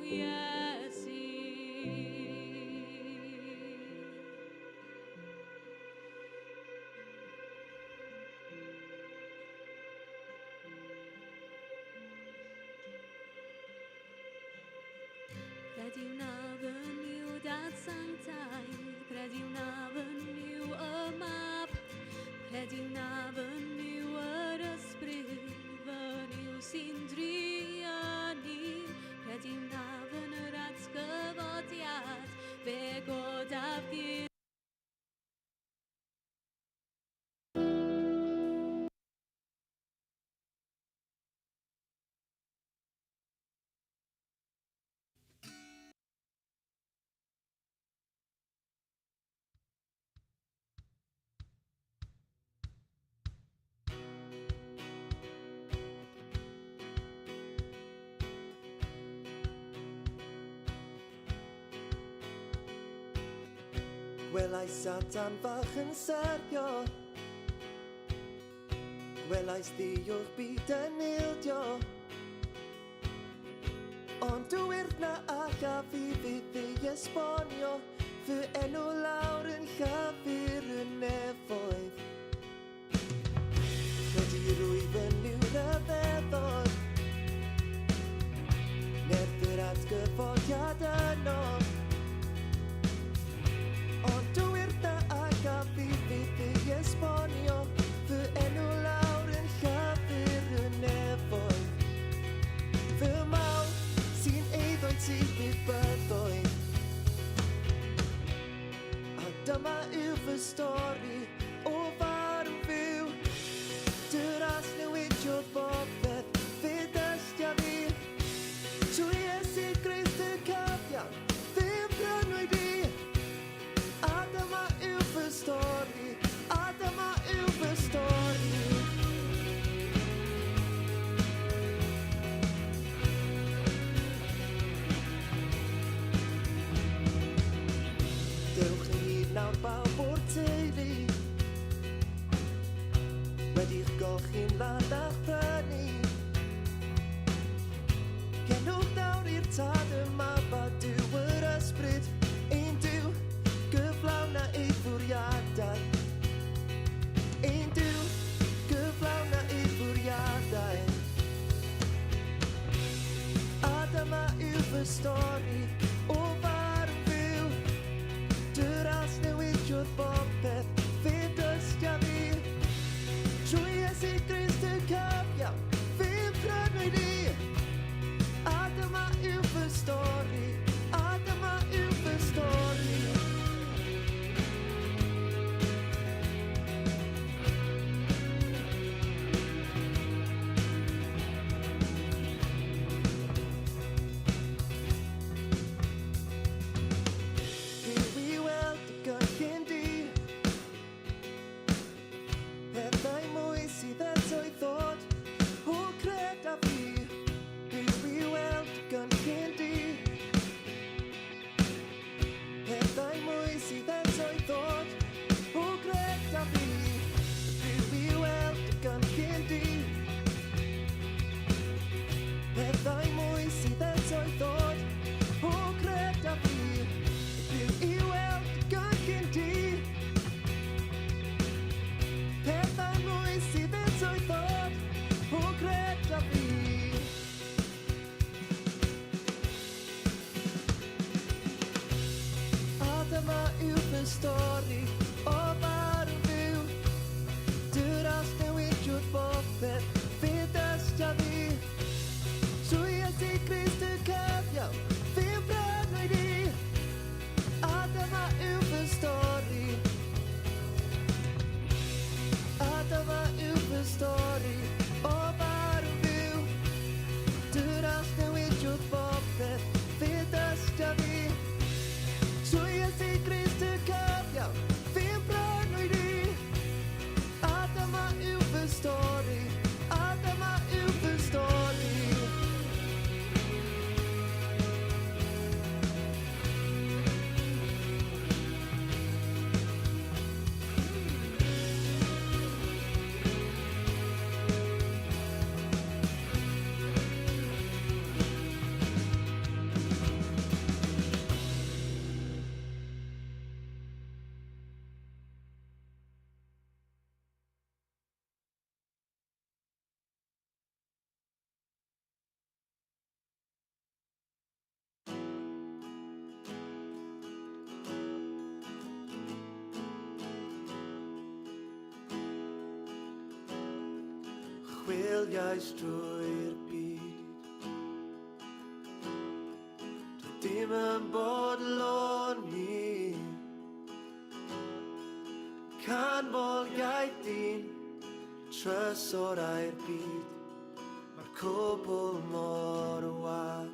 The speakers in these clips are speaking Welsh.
Iesu. Credu na fy Nuw dad sanctaidd, credu na fy Nuw y mab, credu na fy Nuw yr ysbryd, fy Nuw sy'n drueni, credu na fy yr atgyfodiad, fe godaf gyda Gwelais Satan fach yn syrthio. Gwelais ddiwch byd yn ildio. Ond dywyrdd na allaf fi fyth ei esbonio fy enw lawr yn llyfr y nefoedd. Credu rwyf yn yw rhyfeddod, nerth yr atgyfodiad yno. Ond dywyrdd na allaf fi fyth ei esbonio fy enw lawr yn llyfr y nefoedd. Fy mawl sy'n eiddo i ti bydd byddoedd. A dyma yw fy stori o farw fyw. Dy ras newidiodd bopeth, fe dystia fi. Trwy Iesu Grist y cyfiawn, fe brynwyd i. A dyma yw fy stori, a dyma yw fy stori. Dewch ynghyd nawr bawb o'r teulu, wedi'ch golchi'n lân a'ch prynu. Cenwch nawr i'r Tad, y Mab a Duw yr Ysbryd, ein Duw, gyflawna ei fwriadau. Ein Duw, gyflawna ei fwriadau. A dyma yw fy stori o farw fyw. Dy ras newidiodd bopeth, fe dystia fi. Trwy Iesu Grist y cyfiawn, fe prynwyd i. A dyma yw fy stori, a dyma yw fy stori. Chwiliais drwy'r byd. Dwi dim yn bodloni Canmoliaeth dyn, trysorau'r byd. Mae'r cwbl mor wag.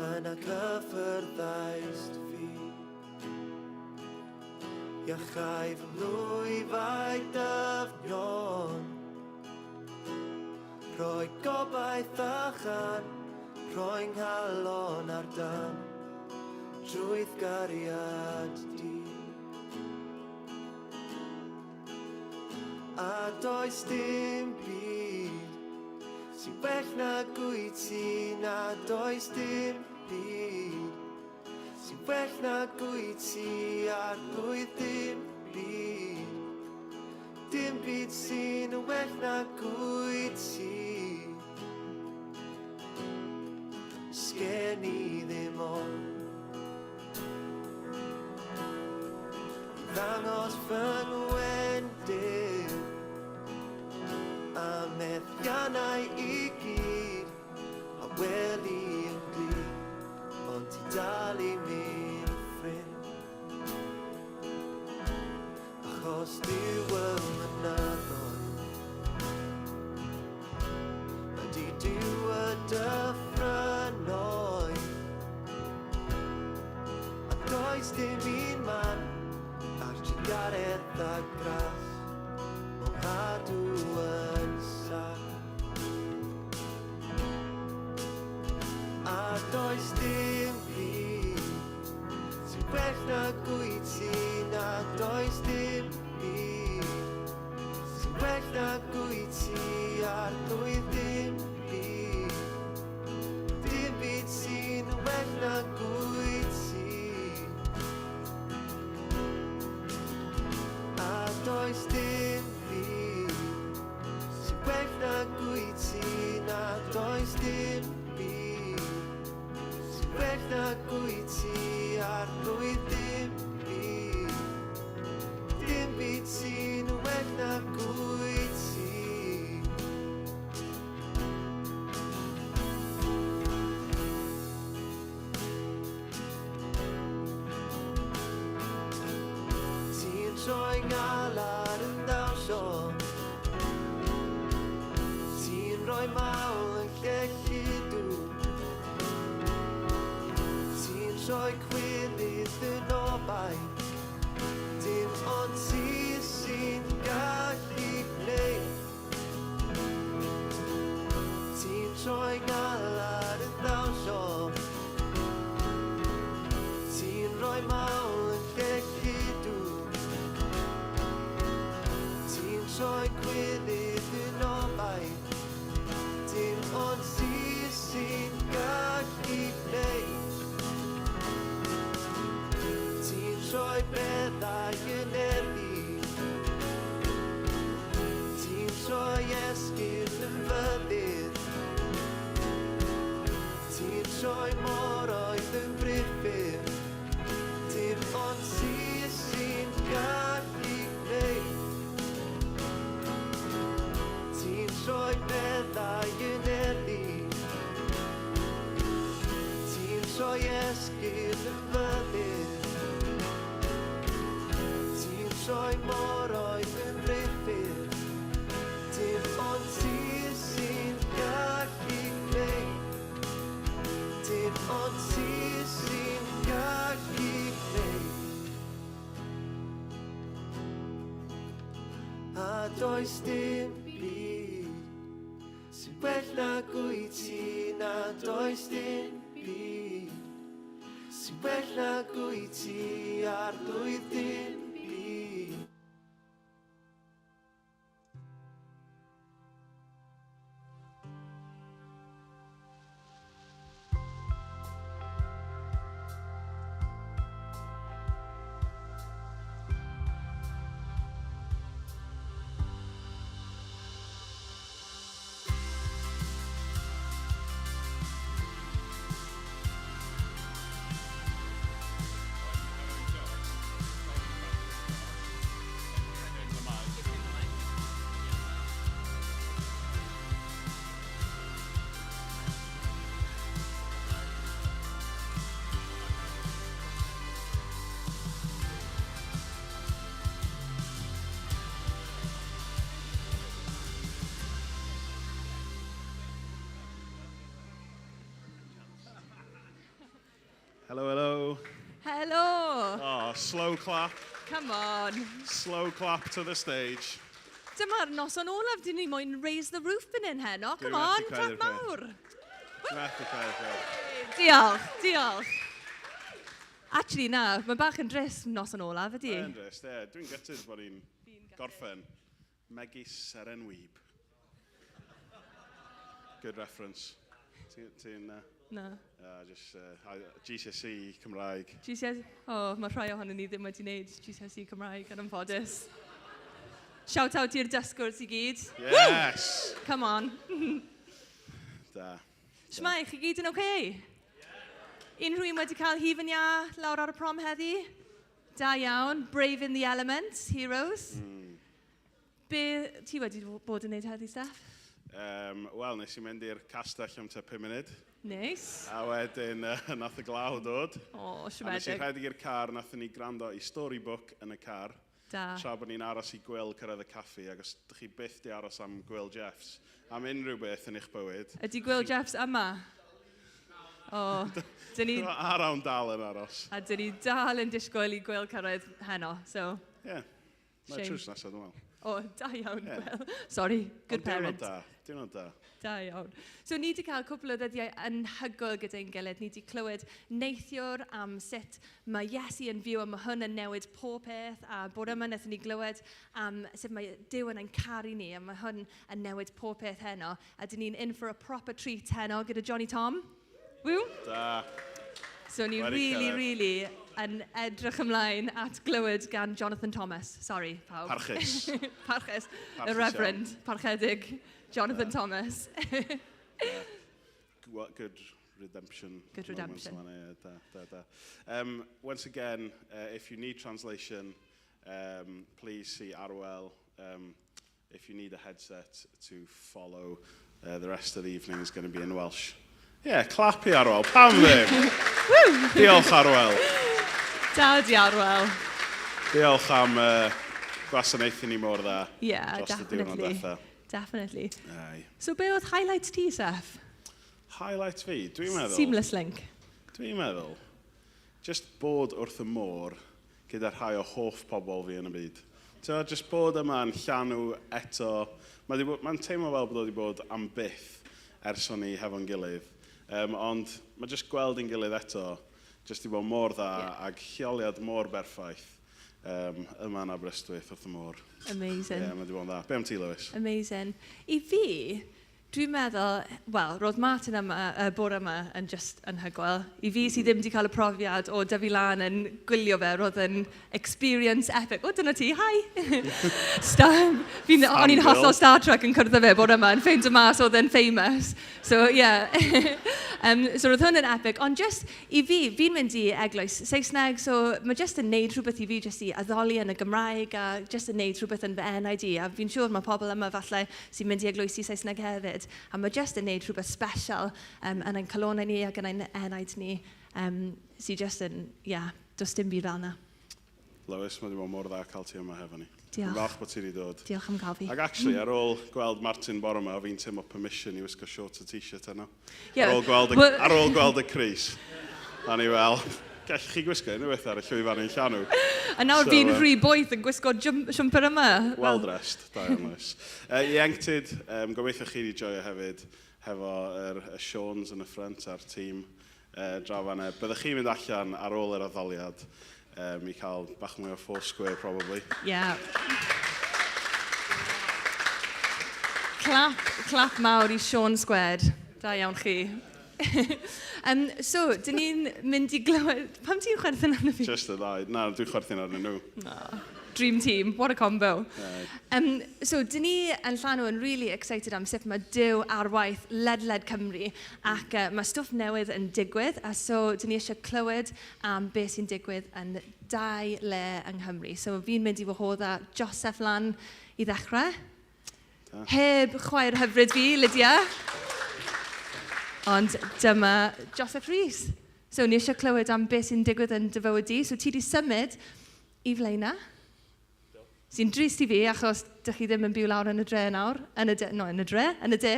Yna cyffyrddaist fi. Iachau fy mlwyfau dyfnion. Rhoi gobaith a chan, rhoi nghalon ar dân, drwy'th gariad di. A does dim byd sy'n well na gwyt ti, na does dim byd sy'n well na gwyt ti, arglwydd dim byd. Dim byd sy'n well na gwyt ti. Sgen i ddim ond ddangos fy ngwendid a methiannau i gyd a weli yn glir, ond ti dal i mi'n ffrind. Achos Duw y mynyddoedd ydy Duw y dyffrynnoedd, a does dim un man ar trugaredd a gras mewn cadw yn saff. A does dim byd sy'n well na gwyt ti, na does dim byd sy'n well na gwyt ti, arglwydd dim byd. Dim byd sy'n well na gwyt ti. A does dim byd sy'n well na gwyt ti, na does dim byd sy'n well na gwyt ti, arglwydd dim byd. Dim byd sy'n well na gwyt ti. Ti'n troi ngalar yn dawnsio, ti'n rhoi mawl yn lle lludw, ti'n troi cwilydd yn obaith, dim ond ti sy'n gallu gwneud. Ti'n troi ngalar yn dawnsio, ti'n rhoi mawl yn lle lludw, ti'n troi cwilydd yn obaith, dim ond ti sy'n gallu gwneud. Ti'n troi beddau yn erddi, ti'n troi esgyrn yn fyddin, ti'n troi moroedd yn briffyrdd, dim ond ti sy'n gallu gwneud. Ti'n troi beddau yn erddi, ti'n troi esgyrn yn fyddin, ti'n troi moroedd yn briffyrdd, dim ond ti sy'n gallu gwneud. Dim ond ti sy'n gallu gwneud. A does dim byd sy'n well na gwyt ti, na does dim byd sy'n well na gwyt ti, arglwydd dim byd. Hello, hello. Helo! Oh, slow clap. Come on. Slow clap to the stage. Dyma'r noson olaf, dyn ni moyn raise the roof fan hyn heno. Dwi'n Come on, methu clap credu'r peth. mawr. Dwi'n methu credu'r peth. Diolch, diolch. Actually, na, mae bach yn drist noson olaf, ydy? Yn drist, ie. Dwi'n gutted bod ni'n gorffen. Megis Seren Wyb. Good reference. Ti'n... Ti Na. Just GCSE Cymraeg. GCSE... Oh, mae rhai ohonon ni ddim wedi wneud GCSE Cymraeg yn anffodus. Shout out i'r dysgwrs i gyd. Yes! Woo! Come on. Da. Shwmae, chi gyd yn oce? Okay? Unrhyw un wedi cael hufen iâ lawr ar y prom heddi? Da iawn. Brave in the elements, heroes. Be ti wedi bod yn neud heddi, Steph? Wel, nes i mynd i'r castell am tua 5 munud. Nice. A wedyn, nath y glaw dod. O, A nes i siomedig. rhedeg i'r car, nathon ni gwrando i storybook yn y car. Da. Tra bod ni'n aros i Gwil cyrraedd y caffi, ac os ydych chi byth di aros am Gwil Jeffs, am unrhyw beth yn eich bywyd. Ydy Gwil Jeffs yma? O, dyn ni, Arawn dal yn aros. a dyn ni dal yn disgwyl i Gwil cyrraedd heno, so... Ie. Yeah. Mae'n Shame. trws nesaf, dwi'n meddwl. O, da iawn, Ie. Gwil. Sorry, good Ond diwrnod parent. da, diwrnod da. Da iawn. So ni wedi cael cwpl o ddyddiau anhygoel gyda'n gilydd. Ni wedi clywed neithiwr am sut mae Iesu yn fyw a mae hwn yn newid pob peth. A bore yma wnaethon ni glywed am sut mae Duw yn ein caru ni a mae hwn yn newid pob peth heno. A dyn ni'n in for a proper treat heno gyda Johnny Tom. Woo! Da. So ni Wedi really, cyrraedd. really yn edrych ymlaen at glywed gan Jonathan Thomas. Sorry, pawb. Parchus. Parchus. Parchus Y Reverend, parchedig, Jonathan Thomas. What good redemption. Good moments redemption. yma, ie, da, da, da. Once again, if you need translation, please see Arwel. If you need a headset to follow, the rest of the evening is going to be in Welsh. Yeah, clap i Arwel. Pam ddim? Diolch, Arwel. Da di Arwel. Diolch am gwasanaethu ni mor dda. Yeah, dros y diwrnod definitely. diwetha. Definitely. Aye. So be oedd highlights ti, Seth? Highlight fi, dwi'n meddwl. Seamless link. Dwi'n meddwl, just bod wrth y môr gyda rhai o hoff pobl fi yn y byd. So, just bod yma yn llanw eto. Mae'n teimlo fel bod o wedi bod am byth ers o'n ni hefo'n gilydd. Ond mae just gweld ein gilydd eto, just i bod mor dda ac lleoliad mor berffaith yma yn Aberystwyth wrth y môr. Amazing. Ie, yeah, mae wedi bod yn dda. Be am ti, Lewis? Amazing. I fi, dwi'n meddwl, wel, roedd Martin yma, y bore yma yn just anhygoel. I fi sydd ddim wedi cael y profiad o dyfu lan yn gwylio fe, roedd yn experience epic. O, dyna ti, hi! O'n i'n Fangirl. hollol Star Trek yn cwrdd â fe bore yma, yn ffeindio mas oedd e'n famous. So, yeah. So roedd hwn yn epic. Ond just i fi, fi'n mynd i eglwys Saesneg, so mae just yn neud rhywbeth i fi just i addoli yn y Gymraeg a just yn neud rhywbeth yn fy enaid i. A fi'n siŵr mae pobl yma falle sy'n mynd i eglwysi Saesneg hefyd. A mae just yn neud rhywbeth special yn ein calonau ni ac yn ein enaid ni, sy'n just yn, yeah, does dim byd fel yna. Lewis, mae wedi bod mor dda cael ti yma hefo ni. Diolch. Dwi'n falch bod ti wedi dod. Diolch am gael fi. Ac actually, ar ôl gweld Martin bore yma, fi'n teimlo permission i wisgo shorts a t-shirt heno. Ie, wel- Ar ôl gweld y crys. A ni fel, gallwch chi gwisgo unrhyw beth ar y llwyfan yn llanw. A nawr So, fi'n rhy boeth yn gwisgo siwmper yma. Well dressed, da iawn, Lewis. Ieuenctid, gobeithio chi wedi joio hefyd hefo y Seans yn y ffrynt a'r tîm draw fan'na. Byddwch chi'n mynd allan ar ôl yr addoliad i cael bach mwy o four square probably. Yeah. Clap, clap mawr i Sean Squared. Da iawn chi. So, dyn ni'n mynd i glywed... Pam ti'n chwerthin arno fi? Just y ddau. Na, dwi'n chwerthin arnyn nhw. Oh, dream team, what a combo. Aye. So, dyn ni yn Llanw yn really excited am sut mae Duw ar waith ledled Cymru ac mae stwff newydd yn digwydd, a so dyn ni eisiau clywed am beth sy'n digwydd yn dau le yng Nghymru. So, fi'n mynd i wahodda Joseph lan i ddechrau. Da. Heb chwaer hyfryd fi, Lydia. Ond dyma Joseph Rees. So, ni eisiau clywed am beth sy'n digwydd yn dy fywyd di. So, ti di symud i Flaenau. Sy'n drist i fi, achos dych chi ddim yn byw lawr yn y dre nawr. Yn y de, no, yn y dre, yn y de.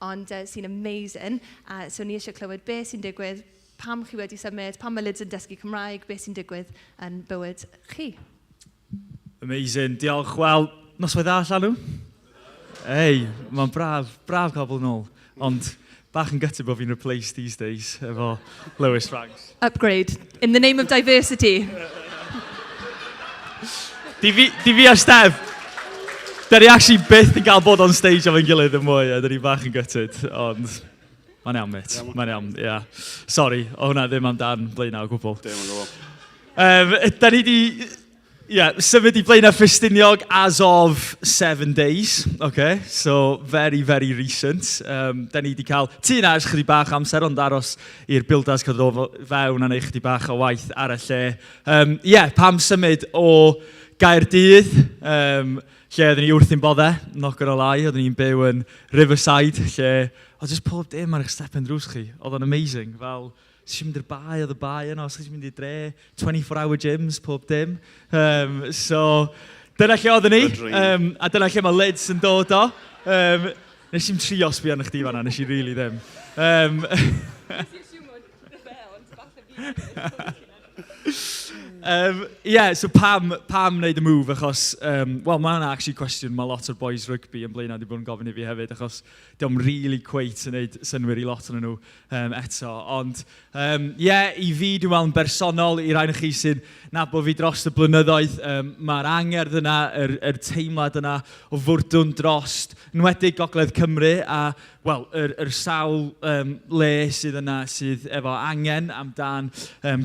Ond sy'n amazing. A so, ni eisiau clywed beth sy'n digwydd, Pam chi wedi symud, pam mae Lids yn dysgu Cymraeg, beth sy'n digwydd yn bywyd chi? Amazing, diolch. Wel, noswaith dda, Llanw. Ei, mae'n braf, braf cael bod yn ôl. Ond bach yn gutted bod fi'n replaced these days efo Lewis Franks. Upgrade. In the name of diversity. Di fi, di fi a Steph, da ni actually byth yn cael bod on stage efo'n gilydd yn mwy, a da ni bach yn gutted, ond mae'n iawn, mate. Mae'n iawn, ie. Yeah. Sorry, o hwnna ddim amdan Blaenau o gwbl. Dim yn gwbl. Da ni di yeah, symud i Blaenau Ffestiniog as of 7 days. Okay? So, very, very recent. Da ni di cael tŷ na ers chydig bach amser, ond aros i'r builders cael dod fewn a neud chydig bach o waith ar y lle. Yeah, pam symud o Gaerdydd, lle oeddwn ni wrth ein boddau, not gonna lie, oeddwn ni'n byw yn Riverside, lle oedd just pob dim ar eich stepen drws chi. Oedd o'n amazing, fel, os ti'n mynd i'r bae, oedd y bae yno, os ti'n mynd i'r dre, 24 hour gyms, pob dim. So, dyna lle oeddwn ni, The dream. A dyna lle mae Lids yn dod o. Nes i'm trio sbio arno chdi fan'na, nes i really ddim. Yeah, so pam wneud y move? Achos, wel, mae hwnna actually cwestiwn mae lot o'r boys rugby yn Blaenau wedi bod yn gofyn i fi hefyd, achos dio'm really cweit yn neud synnwyr i lot ohonyn nhw eto. Ond, yeah, i fi, dwi'n meddwl yn bersonol, i rai o chi sy'n nabod fi dros y blynyddoedd, mae'r angerdd yna, yr teimlad yna o fwrdwn drost, enwedig Gogledd Cymru, a, wel, yr sawl le sydd yna sydd efo angen amdan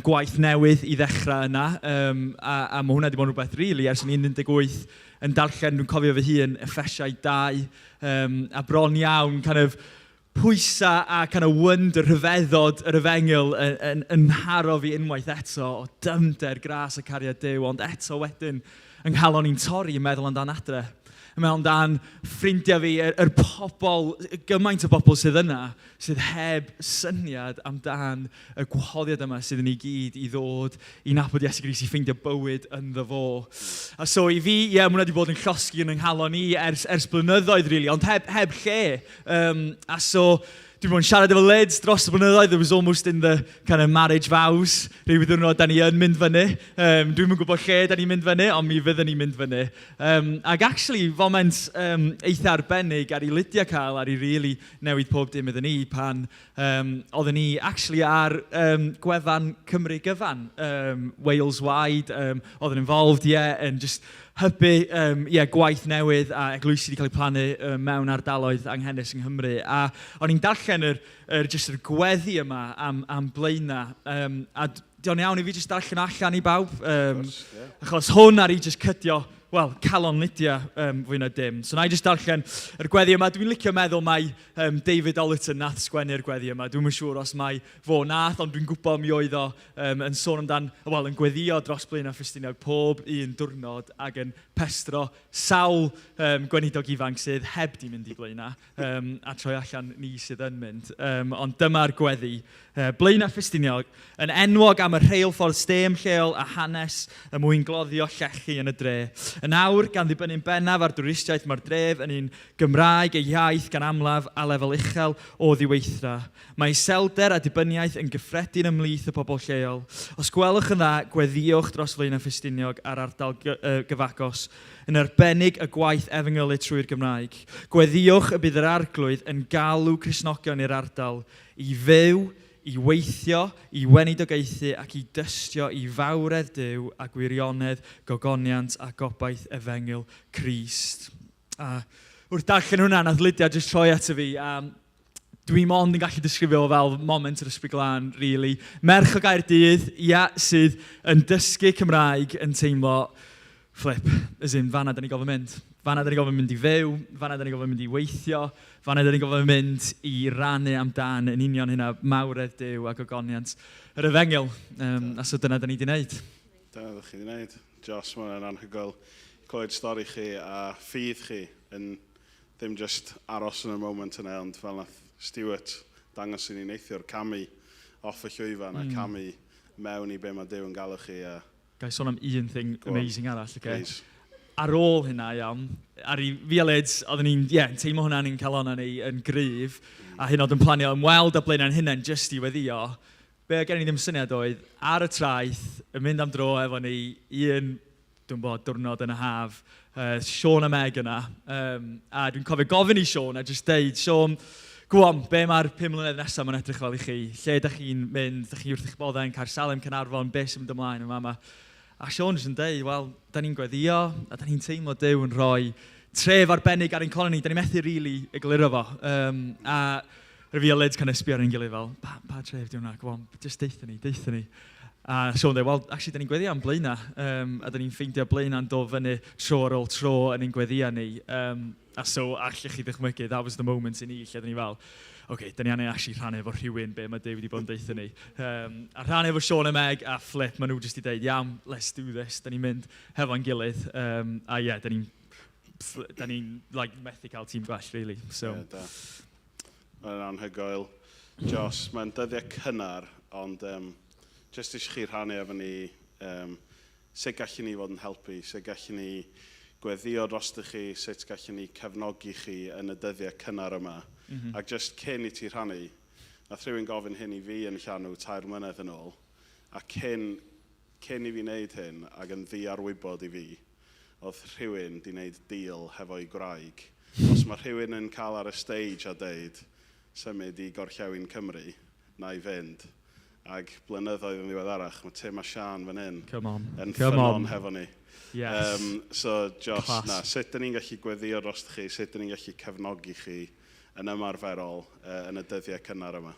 gwaith newydd i ddechrau yna. A mae hwnna wedi bod yn rhywbeth really ers o'n i'n 18 yn darllen, dwi'n cofio fy hun, Effesiau 2, a bron iawn kind of pwysa a kind of wonder rhyfeddod yr efengyl yn nharo fi unwaith eto o dyfnder gras a cariad Duw, ond eto wedyn yng nghalon i'n torri yn meddwl amdan adre. Yn meddwl amdan ffrindiau fi, yr pobl, gymaint o bobl sydd yna, sydd heb syniad amdan y gwahoddiad yma sydd yn ei gyd i ddod i nabod Iesu Grist, i ffeindio bywyd ynddo fo. A so i fi, ie, yeah, mae hwnna wedi bod yn llosgi yn 'y nghalon i ers blynyddoedd, really, ond heb lle. A so, dwi wedi bod yn siarad efo Lids dros y blynyddoedd. It was almost in the kind of marriage vows. Rhyw ddiwrnod, da ni yn mynd fyny. Dwi'm yn gwybod lle da ni'n mynd fyny, ond mi fyddwn ni'n mynd fyny. Ac actually, foment eitha arbennig ar i Lydia cael, ar i really newid pob dim iddyn ni, pan oedden ni actually ar gwefan Cymru gyfan, Wales wide, oedd yn involved, yeah, yn just hybu yeah, gwaith newydd a eglwysi wedi cael eu plannu mewn ardaloedd anghenus yng Nghymru. A o'n i'n darllen just yr gweddi yma am Blaenau, a dio'n iawn i fi just darllen allan i bawb, Course, yeah. achos hwn ar i just cydio, wel, calon Lydia fwy na dim. So na i just darllen yr gweddi yma. Dwi'n licio meddwl mai David Ollerton nath sgwennu'r gweddi yma. Dwi'm yn siŵr os mai fo nath, ond dwi'n gwybod mi oedd o yn sôn amdan, wel, yn gweddio dros Blaenau Ffestiniog pob un diwrnod ac yn pestro sawl gweinidog ifanc sydd heb di mynd i Blaenau a troi allan ni sydd yn mynd. Ond dyma'r gweddi. Blaenau Ffestiniog, yn enwog am y rheilffordd stêm lleol a hanes y mwyngloddio llechi yn y dre. Yn awr, gan ddibynnu'n bennaf ar dwristiaeth, mae'r dref yn un Gymraeg ei iaith gan amlaf a lefel uchel o ddiweithdra. Mae iselder a dibyniaeth yn gyffredin ymhlith y pobl lleol. Os gwelwch yn dda, gweddïwch dros Flaenau Ffestiniog a'r ardal gyfagos, yn arbennig y gwaith efengylu trwy'r Gymraeg. Gweddïwch y bydd yr Arglwydd yn galw Cristnogion i'r ardal i fyw, i weithio, i weinidogaethu ac i dystio i fawredd Duw a gwirionedd, gogoniant a gobaith efengyl Crist. A wrth darllen hwnna, nath Lydia just troi ato fi. A dwi mond yn gallu disgrifio fo fel moment yr Ysbryd Glân, really. Merch o Gaerdydd, ia, sydd yn dysgu Cymraeg yn teimlo, flip, as in, fanna da ni gofod mynd. Fanna da ni gofod mynd i fyw, fanna da ni gofod mynd i weithio, fanna da ni gofod mynd i rannu amdan yn union hynna, mawredd Duw a gogoniant yr efengyl. A so dyna da ni wedi wneud. Dyna ddech chi wedi wneud. Josh, mae hwnna'n anhygoel clywed stori chi a ffydd chi yn ddim just aros yn y moment yna, ond fel nath Stuart dangos i ni neithiwr, camu off y llwyfan a camu mewn i be mae Duw yn galw chi. A Ga i sôn am un thing Go on. amazing arall, okay? Please. Ar ôl hynna, iawn, ar i fi a Lids, oedden ni'n yeah, teimlo hwnna'n ein calonnau ni yn gryf, a hyn oed yn planio ymweld â Blaenau'n hunain jyst i weddio. Be oedd gen i ddim syniad oedd, ar y traeth, yn mynd am dro efo ni, un, dwi'n bod, diwrnod yn y haf, Sean a Meg yna. A dwi'n cofio gofyn i Sean a jyst deud, Sean, go on, be mae'r 5 mlynedd nesaf mae'n edrych fel i chi? Lle ydych chi'n mynd? Ydych chi wrth eich boddau yn Caersalem, Caernarfon? Be sy'n mynd ymlaen yn fama? A Sean jyst yn deud, wel, da ni'n gweddio, a da ni'n teimlo Duw yn rhoi tref arbennig ar ein cornel ni. Da ni'n methu rili really egluro fo. A fi a Lids kind of sbio ar ein gilydd fel, pa tref di hwnna? Go on, just deutha ni, deutha ni. A Sean dweud, wel, actually, da ni'n gweddio am Blaenau. A da ni'n ffeindio Blaenau'n dod fyny tro ar ôl tro yn ein gweddio ni. A so, allech chi ddychmygu, that was the moment i ni, lle da ni fel, oce, okay, da ni angen actually rhannu efo rhywun be mae Duw wedi bod yn deutha ni. A rhannu efo Sean a Meg a Flip, maen nhw jyst i dweud, iawn, let's do this, da ni'n mynd hefo'n gilydd. A ie, yeah, da ni'n da ni like, methu cael tîm gwell, really. So. Yeah, da. Mae'n anhygoel. Jos, mae'n dyddiau cynnar, ond jyst eisiau chi rhannu efo ni sut gallwn ni fod yn helpu, sut gallwn ni gweddio drostoch chi, sut gallwn ni cefnogi chi yn y dyddiau cynnar yma. Ac jyst cyn i ti rhannu, nath rhywun gofyn hyn i fi yn Llanw 3 mlynedd yn ôl, a cyn i fi wneud hyn, ac yn ddiarwybod i fi, oedd rhywun di wneud deal hefo'i gwraig. Os mae rhywun yn cael ar y stage a deud, symud i Gorllewin Cymru, na i fynd. Ac blynyddoedd yn ddiweddarach, mae Tim a Sian fan hyn Come on. yn Come ffynnon on. hefo ni. Yes. So, Jos, Class. na, sut dyn ni'n gallu gweddio dros chi, sut dyn ni'n gallu cefnogi chi yn ymarferol yn y dyddiau cynnar yma?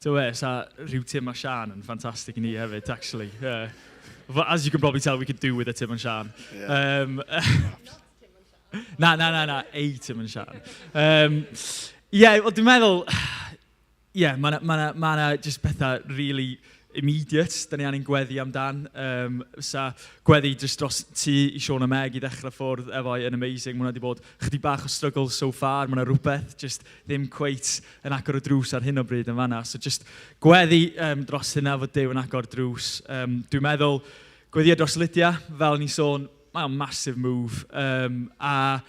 Ti'n we, sa rhyw Tim a Sian yn ffantastig i ni hefyd, actually. But as you can probably tell, we could do with a Tim and Sian. Yeah. Na, a Tim and Sian. Yeah, well, dwi'n meddwl, yeah, mae 'na, ma ma ma just pethau really immediate, da ni angen gweddi amdan. Sa gweddi just dros tŷ i Sean a Meg i ddechrau ffwrdd efo yn amazing. Mae hwnna wedi bod chydig bach o struggle so far. Mae hwnna rhywbeth just ddim cweit yn agor y drws ar hyn o bryd yn fanna. So just gweddi dros hynna fod Duw yn agor drws. Dwi'n meddwl gweddi dros Lydia, fel ni sôn, mae o'n massive move. A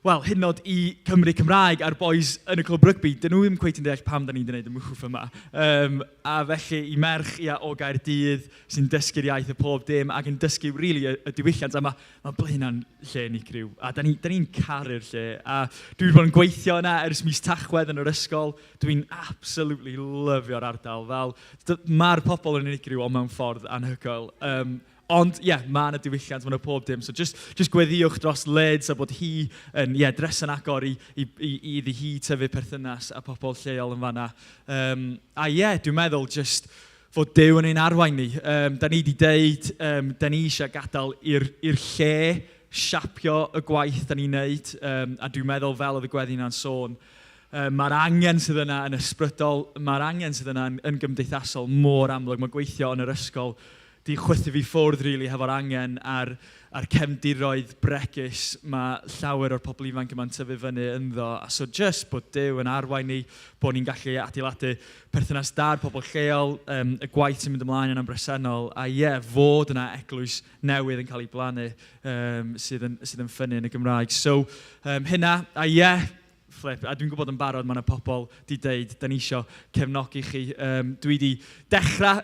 wel, hyd yn oed i Cymru Cymraeg a'r boys yn y clwb rygbi, dyn nhw ddim cweit yn deall pam da ni'n gwneud y move yma. A felly i merch ia, o Gaerdydd sy'n dysgu'r iaith y pob dim ac yn dysgu really y diwylliant, a mae Blaenau'n lle unigryw. A da ni caru'r lle. A dwi wedi bod yn gweithio yna ers mis Tachwedd yn yr ysgol. Dwi'n absolutely lyfio'r ardal. Fel, mae'r pobl yn unigryw ond mewn ffordd anhygoel. Ond, ie, yeah, mae yna diwylliant, mae yna pob dim. So just gweddiwch dros Lids a bod hi yn, ie, yeah, dres yn agor i iddi hi tyfu perthynas a pobl lleol yn fanna. A ie, yeah, dwi'n meddwl just fod Duw yn ein arwain ni. Da ni wedi deud, da ni eisiau gadael i'r lle siapio y gwaith da ni'n neud. A dwi'n meddwl fel oedd y gweddi yna'n sôn, mae'r angen sydd yna yn ysbrydol, mae'r angen sydd yna yn gymdeithasol mor amlwg. Mae gweithio yn yr ysgol di chwythu fi ffwrdd, really, hefo'r angen a'r cefndiroedd bregus mae llawer o'r pobl ifanc yma'n tyfu fyny ynddo. A so just bod Duw yn arwain ni, bod ni'n gallu adeiladu perthynas da'r pobl lleol, y gwaith sy'n mynd ymlaen yna'n bresennol, a ie, yeah, fod yna eglwys newydd yn cael ei blannu sydd yn ffynnu yn y Gymraeg. So, hynna, a ie, yeah, flip, a dwi'n gwybod yn barod mae yna pobl di deud, da ni isio cefnogi chi. Dwi di dechrau,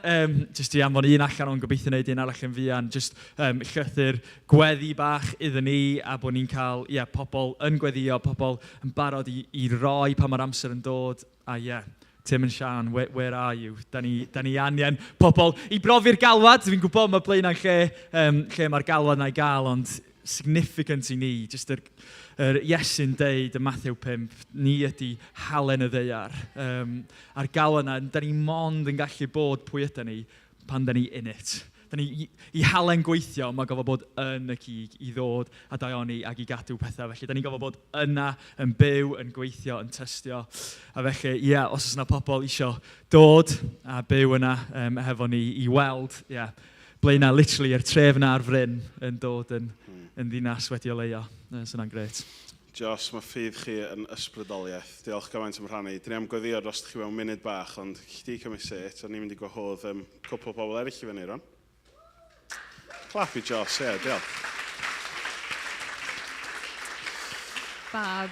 jyst i anfon un allan o'n gobeithio wneud un arall yn fuan, jyst llythyr gweddi bach iddyn ni, a bod ni'n cael yeah, pobl yn gweddio, pobl yn barod i roi pan mae'r amser yn dod, a ie, yeah, Tim and Sian, where are you? Da ni angen pobl i brofi'r galwad. Dwi'n gwybod mae Blaenau'n lle mae'r galwad na i gael, ond significant i ni, jyst yr Iesu'n deud yn Matthew 5, ni ydy halen y ddaear. A'r galwad yna, da ni mond yn gallu bod pwy ydy ni pan da ni in it. Da ni i halen gweithio, mae gofod bod yn y cig i ddod a daioni ac i gadw pethau. Felly, da ni'n gofod bod yna yn byw, yn gweithio, yn tystio. A felly, ie, yeah, os oes yna pobl isio dod a byw yna hefo ni i weld, ie, yeah, Blaenau, literally, yr tref yna ar fryn yn dod yn ddinas wedi oleuo. So yna'n grêt. Jos, mae ffydd chi yn ysbrydoliaeth. Diolch gymaint am rhannu. Dyn ni am gweddio dros chi mewn munud bach, ond chdi cymryd set, a ni'n mynd i gwahodd cwpl o bobl eraill i fyny, Ron. Clap i Jos, ie, yeah, diolch. Fab.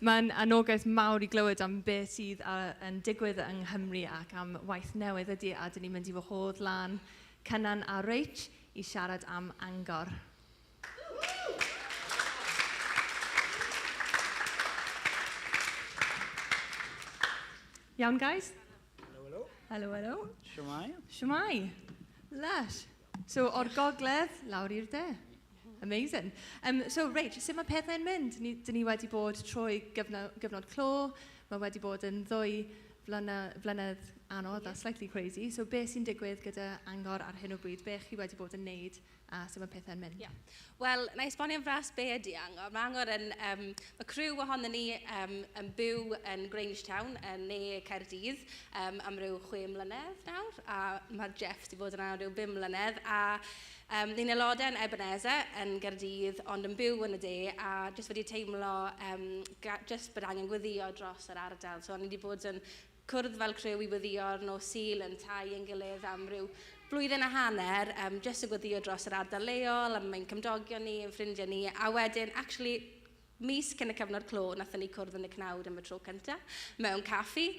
Mae'n anogaeth mawr i glywed am beth sydd yn digwydd yng Nghymru ac am waith newydd ydy, a dyn ni'n mynd i wahodd lan Cynan a Rach i siarad am Angor. Iawn, guys? Hello, hello. Hello, hello. Shwmae? Shwmae. Lush. So, o'r gogledd, lawr i'r de. Amazing. So, Rach, sut mae pethau'n mynd? Dyn ni wedi bod trwy gyfnod clo, mae wedi bod yn 2 flynedd anodd a slightly crazy. So, beth sy'n digwydd gyda Angor ar hyn o bryd? Be chi wedi bod yn neud a sut mae pethau'n mynd? Yeah. Wel, na i esbonio'n fras be ydy Angor. Mae Angor yn... mae criw ohonon ni yn byw yn Grangetown, yn ne Caerdydd, am ryw 6 mlynedd nawr, a mae Jeff wedi bod yna ryw 5 mlynedd, a ni'n aelodau yn Ebenezer yn Gaerdydd, ond yn byw yn y de, a jyst wedi teimlo jyst bod angen gweddio dros yr ardal. So, ni wedi bod yn cwrdd fel criw i weddio ar nos Sul yn tai yn gilydd am ryw blwyddyn a hanner, jyst yn gweddio dros yr ardal leol, am ein cymdogion ni, ein ffrindiau ni, a wedyn, actually, mis cyn y cyfnod clo, nathon ni cwrdd yn y cnawd am y tro cyntaf, mewn caffi,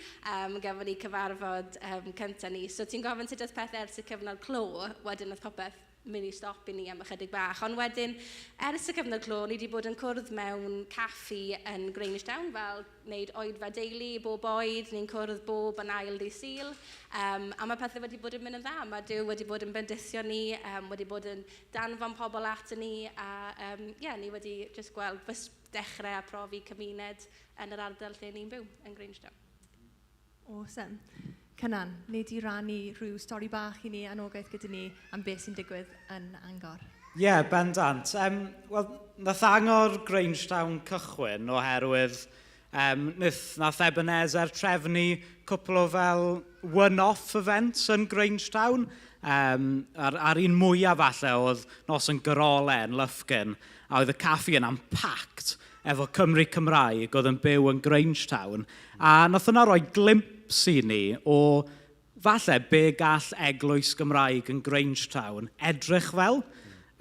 gafon ni cyfarfod cyntaf ni. So ti'n gofyn sut oedd pethau ers y cyfnod clo, wedyn oedd popeth mynd i stop i ni am ychydig bach. Ond wedyn, ers y cyfnod clo, ni wedi bod yn cwrdd mewn caffi yn Grangetown, fel wneud oedfa deulu bob oed, ni'n cwrdd bob yn ail ddydd Sul, a mae pethau wedi bod yn mynd yn dda. Mae Duw wedi bod yn bendithio ni, wedi bod yn danfon pobl at ni, a ni wedi just gweld fys dechrau a profi cymuned yn yr ardal lle ni'n byw, yn Grangetown. Awesome. Cynan, wnei di rannu rhyw stori bach i ni, anogaeth gyda ni am beth sy'n digwydd yn Angor? Ie, yeah, bendant. Wel, nath Angor Grangetown cychwyn oherwydd nath Ebenezer trefnu cwpl o fel one-off events yn Grangetown. A'r un mwyaf falle oedd nos yn Gyrole yn Lufkin, a oedd y caffi yna'n packed efo Cymry Cymraeg oedd yn byw yn Grangetown. A nath yna roi glimpse i ni o falle be gall eglwys Gymraeg yn Grangetown edrych fel.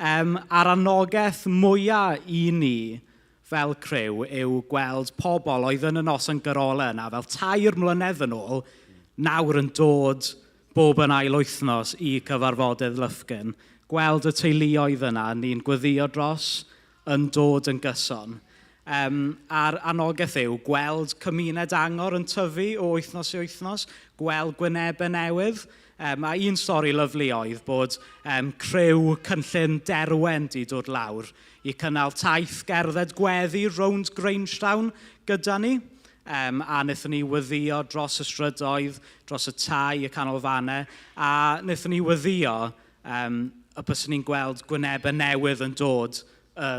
A'r anogaeth mwyaf i ni fel criw yw gweld pobl oedd yn y nos yn Gyrole yna fel 3 mlynedd yn ôl, nawr yn dod bob yn ail wythnos i cyfarfodydd Lufkin. Gweld y teuluoedd yna ni'n gweddio dros yn dod yn gyson. A'r anogaeth yw gweld cymuned Angor yn tyfu o wythnos i wythnos, gweld gwynebau newydd. A un stori lyfli oedd bod criw cynllun Derwen di dod lawr i cynnal taith gerdded gweddi rownd Grangetown gyda ni. A wnaethon ni weddio dros y strydoedd, dros y tai, y canolfannau, a wnaethon ni weddio y byswn ni'n gweld gwynebau newydd yn dod y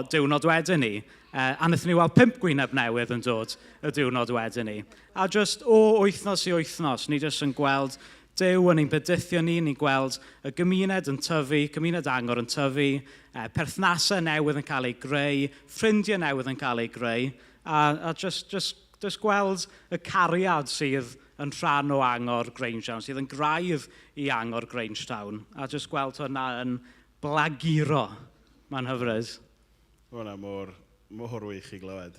diwrnod wedyn ni. A wnaethon ni weld 5 gwyneb newydd yn dod y diwrnod wedyn ni. A just o wythnos i wythnos, ni jyst yn gweld Duw yn ein bendithio ni, ni'n gweld y gymuned yn tyfu, cymuned Angor yn tyfu, perthnasau newydd yn cael eu greu, ffrindiau newydd yn cael eu greu, a just gweld y cariad sydd yn rhan o Angor Grangetown, sydd yn graidd i Angor Grangetown, a just gweld hwnna yn blaguro. Mae'n hyfryd. Mae hwnna mor wych i glywed.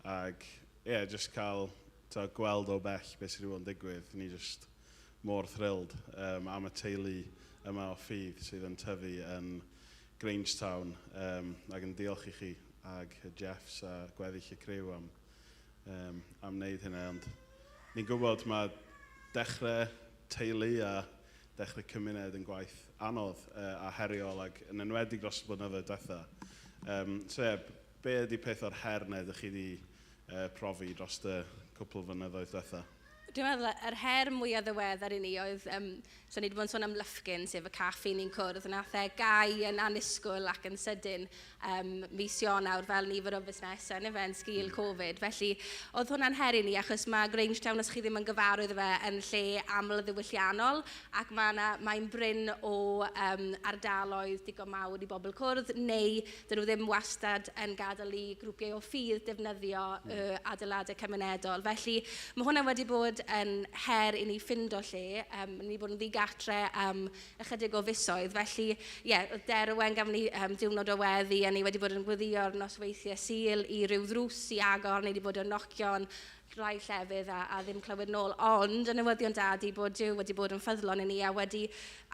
Ag, ie, yeah, just cael gweld o bell beth sydd wedi bod yn digwydd. Ni just mor thrilled am y teulu yma o ffydd sydd yn tyfu yn Grangetown. Ac yn diolch i chi ag y Jeffs a gweddill y criw am wneud hynna. Ond ni'n gwybod mae dechrau teulu a dechrau cymuned yn gwaith anodd a heriol ac yn enwedig dros y blynyddoedd diwetha. So ie, be ydy peth o'r her na ydych chi wedi profi dros y cwpl o flynyddoedd diwetha? Dwi'n meddwl, yr her mwyaf ddiweddar i ni oedd, so ni wedi bod yn sôn am Lufkin, sef y caffi ni'n cwrdd, nath e gau yn annisgwyl ac yn sydyn mis Ionawr fel nifer o busnesau yn yn sgil Covid. Felly, oedd hwnna'n her i ni, achos mae Grangetown, os chi ddim yn gyfarwydd fe, yn lle amlddiwylliannol, ac mae'n brin o ardaloedd digon mawr i bobl cwrdd, neu dyn nhw ddim wastad yn gadael i grwpiau o ffydd defnyddio adeiladau cymunedol. Felly, mae hwnna wedi bod yn her i ni ffindo lle. Ni wedi bod yn ddigatre am ychydig o fisoedd. Felly, ie, yeah, Derwen gafon ni diwrnod o weddi a ni wedi bod yn gweddïo'r nosweithiau Sul i ryw ddrws i agor. Ni wedi bod yn nocio'n rhai llefydd a ddim clywed nôl. Ond y newyddion da ydi bod Duw wedi bod yn ffyddlon i ni a wedi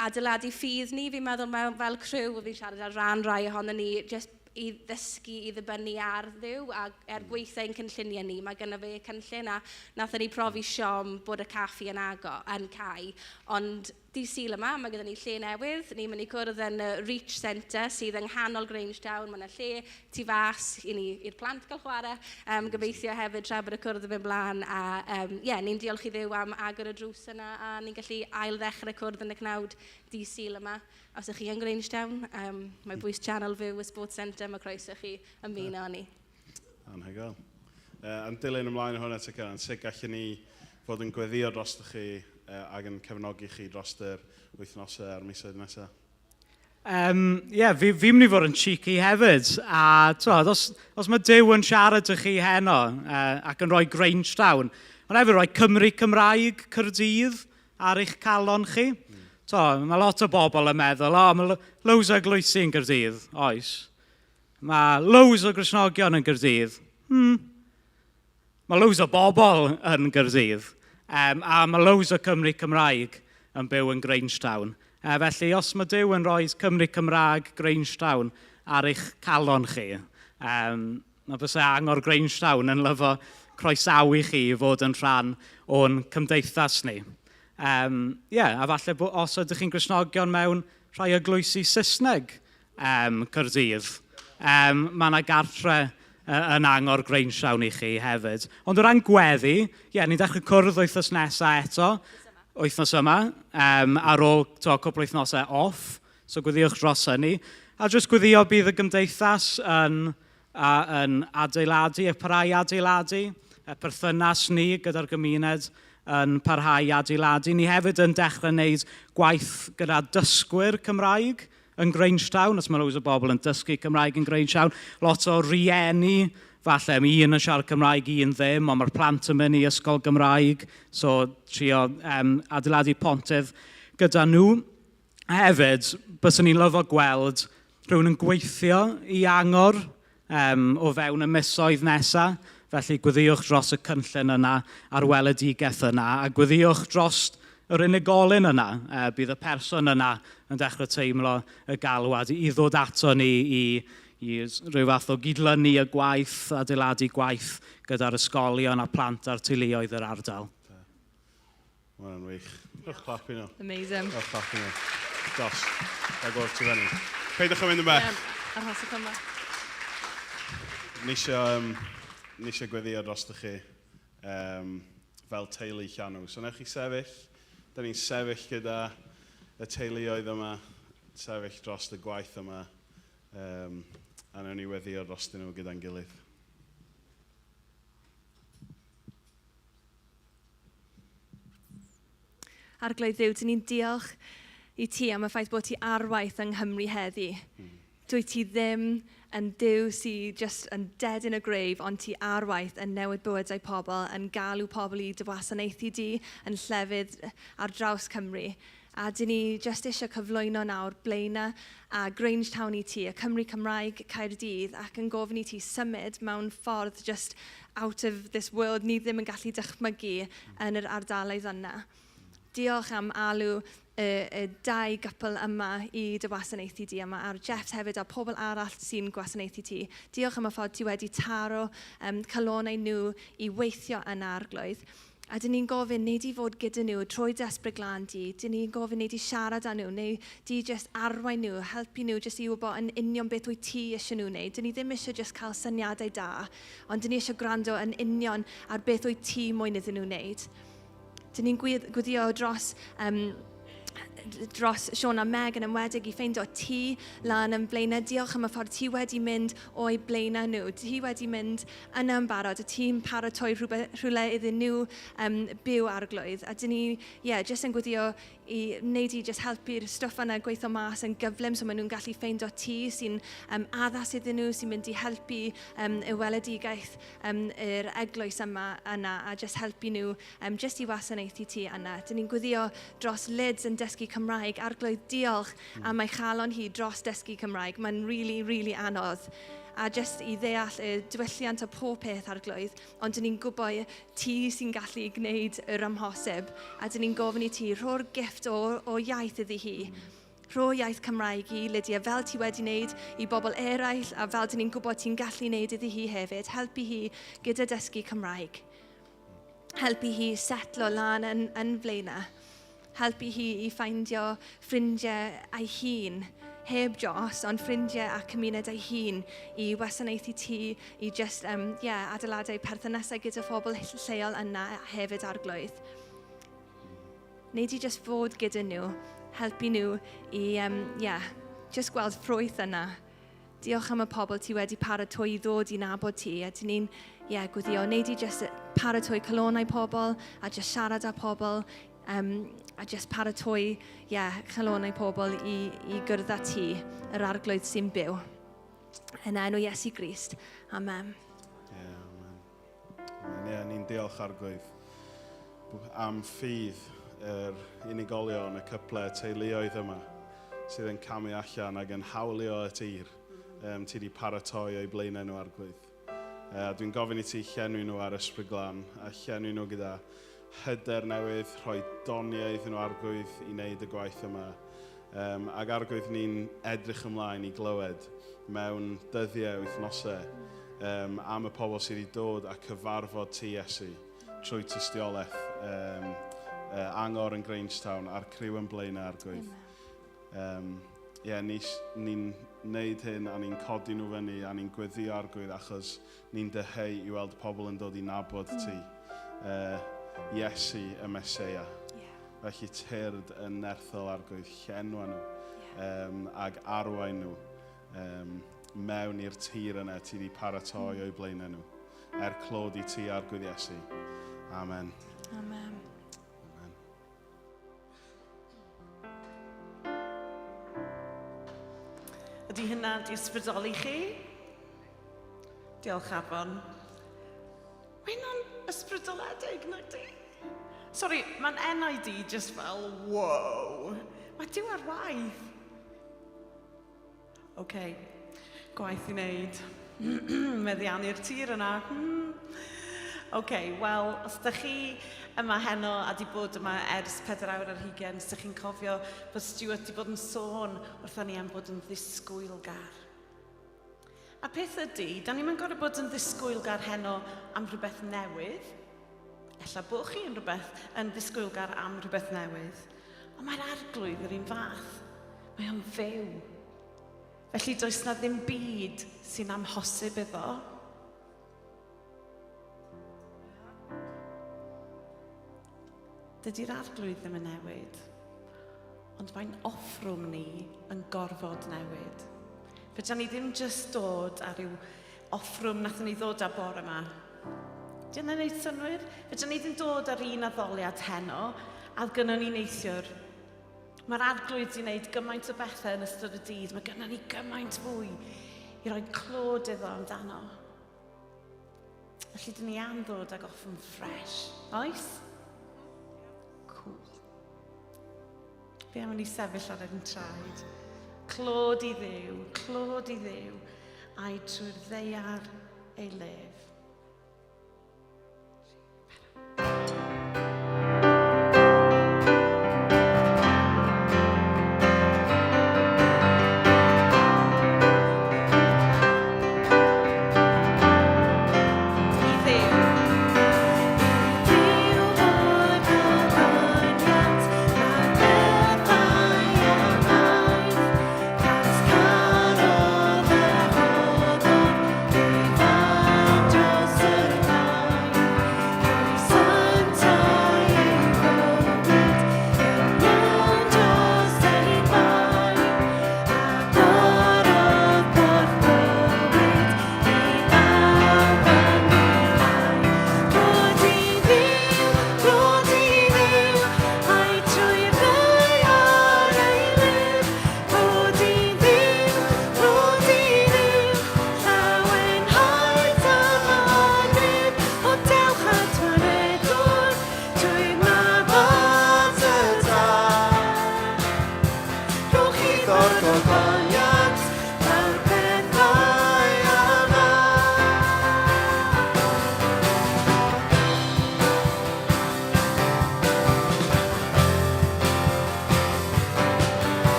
adeiladu ffydd ni. Fi'n meddwl mewn, fel criw, fi'n siarad ar ran rai ohono ni, just i ddysgu i ddibynnu ar Dduw a er gweithio ein cynlluniau ni. Mae gynno fe cynllun a nathon ni profi siom bod y caffi yn agor, yn cau. Ond dydd Sul yma, mae gyda ni lle newydd. Ni'n mynd i cwrdd yn y Reach Centre sydd yng nghanol Grangetown. Mae yna lle tu fas i ni, i'r plant gael chwarae. Gobeithio hefyd tra bod y cwrdd yn mynd mlaen. A yeah, ni'n diolch i Dduw am agor y drws yna a ni'n gallu ail ddechrau cwrdd yn y cnawd dydd Sul yma. Os ydych chi yn Grangetown, mae bwys Channel View y Sports Centre, mae croeso chi ymuno â ni. Anhygoel. Yn dilyn ymlaen o hwnna, Tycan, sut gallwn ni fod yn gweddio dros chi ac yn cefnogi chi dros yr wythnosau a'r misoedd nesaf? Yeah, fi'n mynd i fod yn cheeky hefyd. A twod, os mae Duw yn siarad i chi heno ac yn rhoi Grangetown, ond hefyd rhoi Cymru Cymraeg Caerdydd ar eich calon chi. To, mae lot o bobl yn meddwl, o, mae loads o eglwysi yn Gaerdydd. Oes. Mae loads o Gristnogion yn Gaerdydd. Mae loads o bobl yn Gaerdydd. A mae loads o Cymru Cymraeg yn byw yn Grangetown. Felly, os mae Duw yn rhoi Cymru Cymraeg Grangetown ar eich calon chi, mae bysa Angor Grangetown yn lyfo croesawu chi i fod yn rhan o'n cymdeithas ni. Yeah, a falle os ydych chi'n Gristnogion mewn rhai eglwysi Saesneg Caerdydd, mae yna gartre yn Angor Grangetown i chi hefyd. Ond o ran gweddi, ie, yeah, ni'n dechrau cwrdd wythnos nesaf eto, wythnos yma, ar ôl cwpl wythnosau off, so gweddiwch dros hynny. A jyst gweddio bydd y gymdeithas yn adeiladu, y parhau adeiladu, y perthynas ni gyda'r gymuned yn parhau adeiladu. Ni hefyd yn dechrau wneud gwaith gyda dysgwyr Cymraeg yn Grangetown, os mae loads o bobl yn dysgu Cymraeg yn Grangetown. Lot o rieni, falle mae un yn siarad Cymraeg, un ddim, ond mae'r plant yn mynd i ysgol Gymraeg, so trio adeiladu pontydd gyda nhw. Hefyd, byswn ni'n lyfo gweld rhywun yn gweithio i Angor o fewn y misoedd nesaf. Felly gweddiwch dros y cynllun yna a'r weledigaeth yna, a gweddiwch dros yr unigolyn yna. Bydd y person yna yn dechrau teimlo y galwad i ddod ato ni i rhyw fath o gydlynu y gwaith, adeiladu gwaith gyda'r ysgolion a plant a'r teuluoedd yr ardal. Mae hwnna'n wych. Rhowch clap i nhw. Amazing. Rhowch clap i nhw. Dos. Ga gweld ti fyny. Peidiwch yn mynd yn bell. Ie, arhoswch yma. Ni eisiau gweddio dros chi fel teulu Llanw. So newch chi sefyll. Da ni'n sefyll gyda y teuluoedd yma, sefyll dros y gwaith yma, a newn ni weddio dros nhw gyda'n gilydd. Arglwydd Dduw, dyn ni'n diolch i ti am y ffaith bod ti ar waith yng Nghymru heddi. Dwyt ti ddim yn Duw sydd just yn dead in a grave, ond ti ar waith yn newid bywydau pobl, yn galw pobl i dy wasanaethu di yn llefydd ar draws Cymru. A dyn ni just eisiau cyflwyno nawr Blaenau a Grangetown i ti, y Cymru Cymraeg Caerdydd, ac yn gofyn i ti symud mewn ffordd just out of this world ni ddim yn gallu dychmygu yn yr ardaloedd yna. Diolch am alw y dau gypl yma i dy wasanaethu di yma, a'r Jeffs hefyd a pobl arall sy'n gwasanaethu ti. Diolch am y ffordd ti wedi taro calonau nhw i weithio yn Arglwydd. A dyn ni'n gofyn, neu di fod gyda nhw trwy dy ysbryd glân di, dyn ni'n gofyn neu di siarad â nhw, neu di just arwain nhw, helpu nhw just i wybod yn union beth wyt ti eisiau nhw wneud. Dyn ni ddim eisiau just cael syniadau da, ond dyn ni eisiau gwrando yn union ar beth wyt ti moyn iddyn nhw wneud. Dyn ni'n gweddio dros dros Sean a Meg yn enwedig i ffeindio ti lan yn Blaenau. Diolch am y ffordd ti wedi mynd o'i blaenau nhw. Ti wedi mynd yna yn barod, a ti'n paratoi rhywle iddyn nhw byw arglwydd. A dyn ni, yeah, jyst yn gweddio i wneud i just helpu'r stwff yna gweithio mas yn gyflym so maen nhw'n gallu ffeindio tŷ sy'n addas iddyn nhw, sy'n mynd i helpu y weledigaeth yr eglwys yma yna a just helpu nhw just i wasanaethu ti yna. Dyn ni'n gweddio dros Lids yn dysgu Cymraeg. Arglwydd, diolch am ei chalon hi dros dysgu Cymraeg. Mae'n really, really anodd. A just i ddeall y diwylliant o pob peth arglwydd, ond dyn ni'n gwybod ti sy'n gallu gwneud yr amhosib, a dyn ni'n gofyn i ti, rho'r gift o iaith iddi hi. Rho iaith Cymraeg i Lydia, fel ti wedi wneud i bobl eraill, a fel dyn ni'n gwybod ti'n gallu wneud iddi hi hefyd. Helpu hi gyda dysgu Cymraeg. Helpu hi setlo lan yn Blaenau. Helpu hi i ffeindio ffrindiau ei hun, heb Jos, ond ffrindiau a cymuned ei hun i wasanaethu ti, i just, yeah, adeiladu perthynasau gyda phobl lleol yna hefyd arglwydd. Wneud i just fod gyda nhw, helpu nhw i, yeah, just gweld ffrwyth yna. Diolch am y pobl ti wedi paratoi i ddod i nabod ti, a dyn ni'n, yeah, gweddio, wneud i just paratoi calonau pobl, a just siarad â pobl, a just paratoi, yeah, calonau pobl i gwrdd â ti, yr arglwydd sy'n byw. Yn enw Iesu Grist. Amen. Yeah, amen. Amen. Yeah, ni'n diolch arglwydd am ffydd yr unigolion, y cyple, y teuluoedd yma sydd yn camu allan ac yn hawlio y tir ti wedi paratoi o'i blaenau nhw arglwydd. Dwi'n gofyn i ti llenwi nhw ar ysbryd glân a llenwi nhw gyda hyder newydd, rhoi doniau iddyn nhw arglwydd i wneud y gwaith yma. Ac arglwydd ni'n edrych ymlaen i glywed mewn dyddiau, wythnosau, am y pobl sydd wedi dod a cyfarfod ti Iesu trwy tystiolaeth angor yn Grangetown a'r criw yn Blaenau arglwydd. Yeah, ni'n neud hyn a ni'n codi nhw fyny a ni'n gweddio arglwydd achos ni'n dyheu i weld pobl yn dod i nabod ti. Iesu y Meseia. Felly tyrd yn nerthol arglwydd, llenwa nhw ag arwain nhw mewn i'r tir yna ti wedi paratoi o'i blaenau nhw. Er clod i ti arglwydd Iesu. Amen. Amen. Amen. Ydy hynna di ysbrydoli chi? Diolch Afon. Mae hynna'n ysbrydoledig, nag di? Sorry, mae'n NID just fel, wow. Mae Duw ar waith. OK, gwaith i wneud. Meddiannu'r tir yna. OK, wel, os ydych chi yma heno a di bod yma ers 4 awr ar hugain, os ydych chi'n cofio bod Stuart di bod yn sôn wrthon ni am bod yn ddisgwylgar. A peth ydy, da ni'n gorfod bod yn ddisgwylgar heno am rhywbeth newydd. Ella bod chi yn rhywbeth yn ddisgwylgar am rhywbeth newydd. Ond mae'r arglwydd yr un fath. Mae o'n fyw. Felly does na ddim byd sy'n amhosib iddo. Dydy'r arglwydd ddim yn newid, ond mae'n offrwm ni yn gorfod newid. Fedra ni ddim just dod ar ryw offrwm nathon ni ddod â bore yma. Di hynna'n neud synnwyr? Fedra ni ddim dod ar un addoliad heno, a oedd gynnon ni neithiwr. Mae'r arglwydd wedi gwneud gymaint o bethau yn ystod y dydd. Mae gynnon ni gymaint fwy i roi clod iddo amdano. Felly, dyn ni am ddod ag offrwm fresh. Oes? Cool. Be am i ni sefyll ar ein traed? Clod i Dduw, clod i Dduw, a'i trwy'r ddaear ei lef. I Dduw. Dduw bod ogoniant a bethau amaeth, cas carodd a rhoddodd ei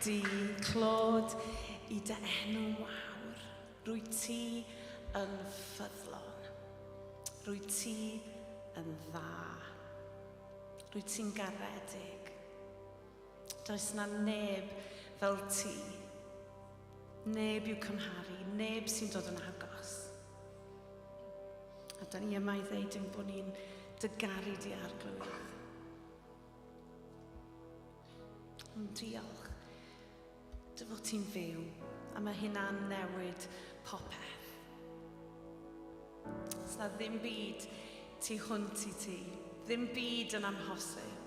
di, clod i dy enw mawr. Rwy ti yn ffyddlon. Rwy ti yn dda. Rwy ti'n garedig. Does na neb fel ti. Neb i'w cymharu, neb sy'n dod yn agos. A da ni yma i ddeud ein bod ni'n dy garu di arglwydd. Ond diolch dy fod ti'n fyw, a mae hynna'n newid popeth. Os na ddim byd tu hwnt i ti, ddim byd yn amhosib.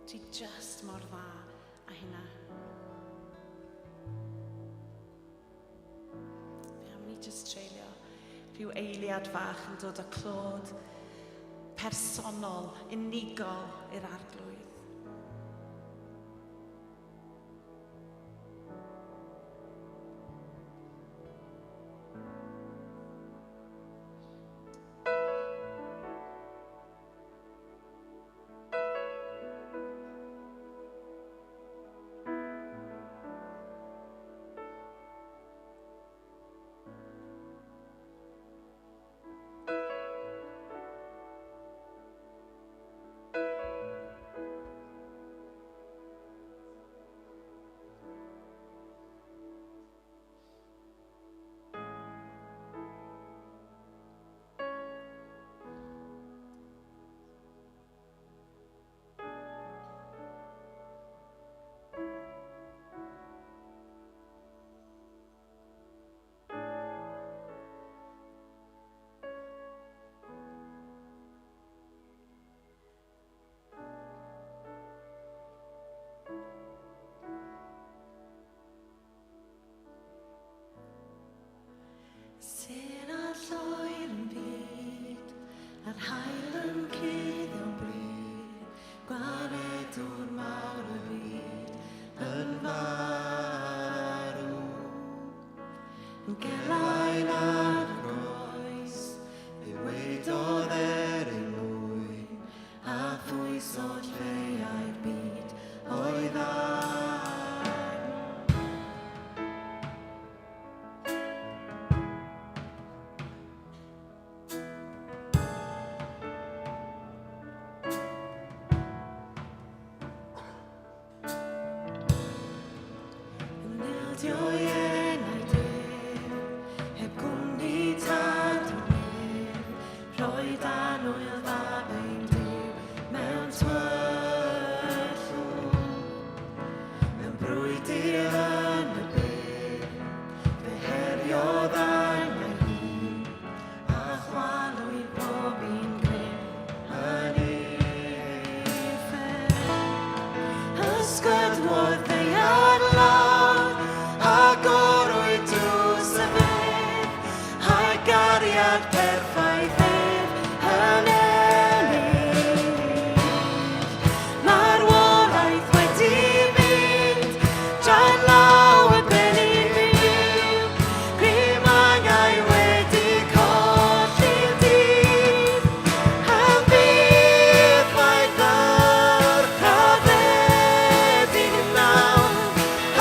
Ti just mor dda a hynna. Fe am ni just treulio rhyw eiliad fach yn dod â clod personol, unigol i'r arglwydd. Sy'n a lloer yn byd, a'r haul yn cuddio'n bryd, gwaredwr mawr y byd yn farw. Yn gelain ar y groes, fe wedodd er ei mwyn, a phwyso lleiau'r byd oedd arno. Yn ildio'i enaid ef, heb gwmni tad o nef, rhoi dan oel fab ein Duw mewn tyllwch. Mewn brwydr yn y byd, fe heriodd angau hun, a chwalwyd pob un grym yn uffern. Ysgydwodd ddaear lawr, agorwyd drws y bedd, a gariad perffaith ef yn ennill. Marwolaeth wedi mynd, tra'n law y brenin byw, grym angau wedi colli'r dydd. Am byth mae ddarchafedig yn lawn,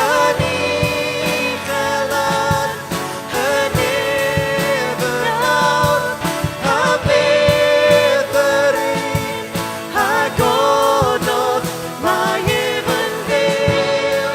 yn uchel ar y nef yn awr. Am byth yr un a gododd, mae ef yn fyw.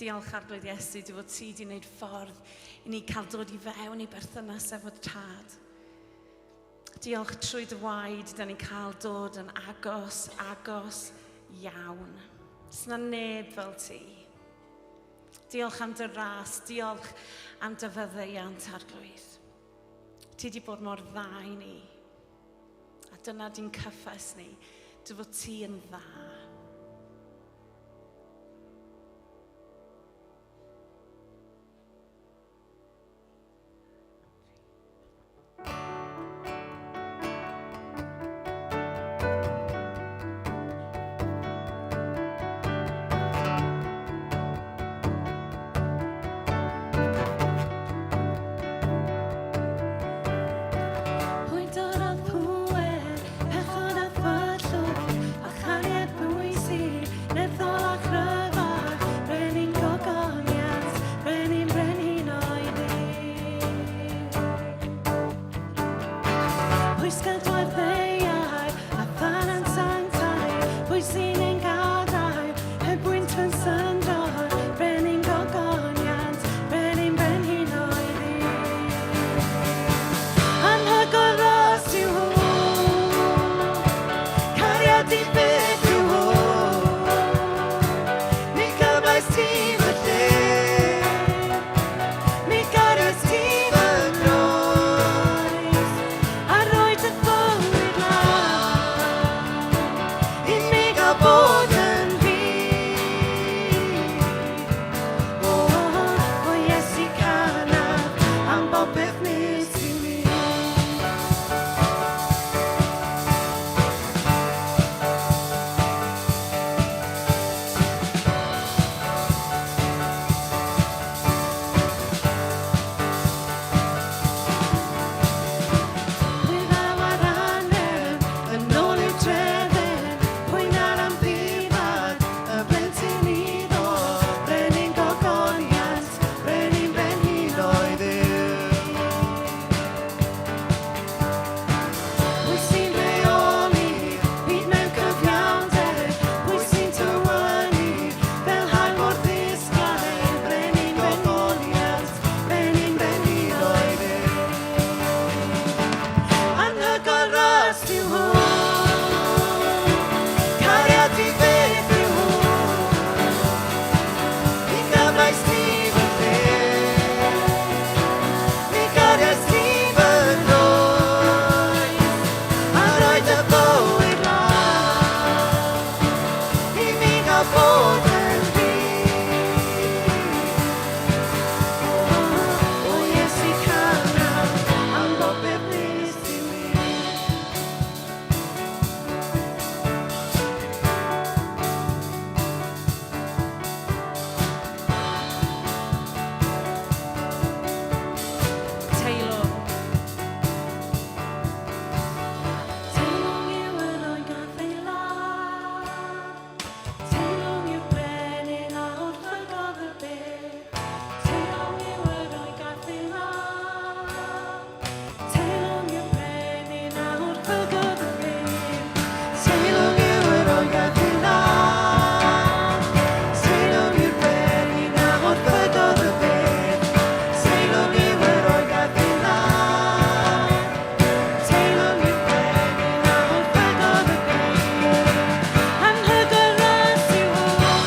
Diolch Arglwydd Iesu, dy fod ti wedi gwneud ffordd i ni cael dod i fewn i berthynas efo Tad. Diolch trwy dy waed, da ni'n cael dod yn agos, agos iawn. Sna neb fel ti. Diolch am dy ras, diolch am dy faddeuant, Arglwydd. Ti wedi bod mor dda i ni. A dyna di'n cyffes ni, dy fod ti yn dda. Pwy dorrodd pŵer, pechod a thyllwch, a chariad pwysig, nerthol a chryfach, brenin gogoniant, brenin brenhinoedd Duw. Pwy sgadwa'r ddaear, a than sanctaidd, pwy sy'n ein gadael, heb bwynt yn syndod, brenin gogoniant, brenin brenhinoedd Duw. Anhygoel ras yw hwn, cariad i byth yw hwn. Mi gyfais ti fy lle, mi gariais ti fy nghroes, A roi dy fywyd lawr, i mi gael bod yn rhydd. O, o Iesu canaf, Am bopeth nes i mi. Pwy ddaw ar anrhef, yn ôl i'w trefen, pwy na'r amddifad, y blentyn iddo, brenin gogoniant, brenin brenhinoedd Brenhinoedd yw. Pwy sy'n rheoli byd mewn cyfiawnder, pwy sy'n tywynnu fel haul mor ddisglair, brenin gogoniant, brenin brenhinoedd Brenhinoedd yw. Anhygoel ras yw hwn, Cariad i byth yw hwn. Mi gyfais ti fy lle, mi gariais ti fy nghroes, a roi dy fywyd lawr, i mi gael bod yn rhydd. o Iesu canaf, Am bopeth nes i mi. Teilwng. Teilwng yw yr oen gath ei ladd. Teilwng yw brenin a wrthygodd y byd. Teilwng yw yr oen gath ei ladd. Teilwng yw brenin a wrthygodd y byd. Teilwng yw yr oen gath ei ladd. Teilwng yw'r brenin a wrthygodd y byd. Teilwng yw yr oen gath ei ladd. Teilwng yw'r brenin a wrthygodd y byd. Anhygoel ras yw hwn.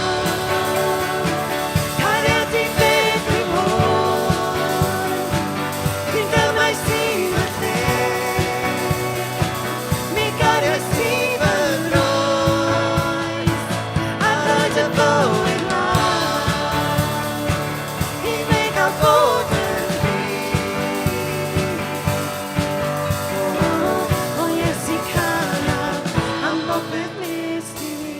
Cariad i byth yw hwn. Mi gymais ti fy lle, mi gariais ti fy nghroes, a rhoi dy fywyd lawr, i mi gael bod yn rhydd. O Iesu canaf, Am bopeth nes ti mi.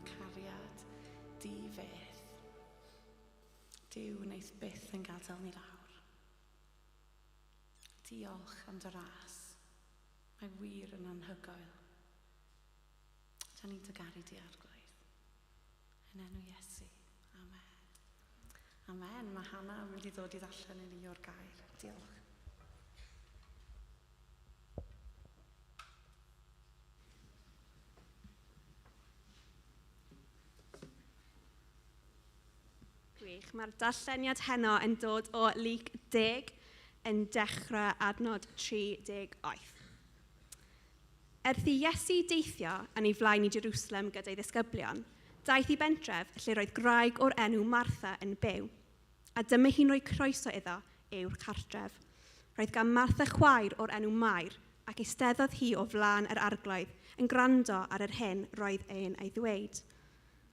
Cariad di-feth. Duw wneith byth yn gadael ni lawr. Diolch am dy ras. Mae wir yn anhygoel. Da ni'n dy garu di arglwydd. Yn enw Iesu. Amen. Amen. Mae Hannah yn mynd i ddod i ddarllen i ni o'r gair. Diolch. Gwych. Mae'r darlleniad heno yn dod o Luc 10 yn dechrau adnod 38. Erth i Iesu deithio yn ei flaen i Jerusalem gyda'i ddisgyblion, daeth i bentref lle roedd graig o'r enw Martha yn byw. A dyma hi'n rhoi croeso iddo yw'r cartref. Roedd gan Martha chwaer o'r enw Mair, ac eisteddodd hi o flaen yr arglwydd yn gwrando ar yr hyn roedd e'n ei ddweud.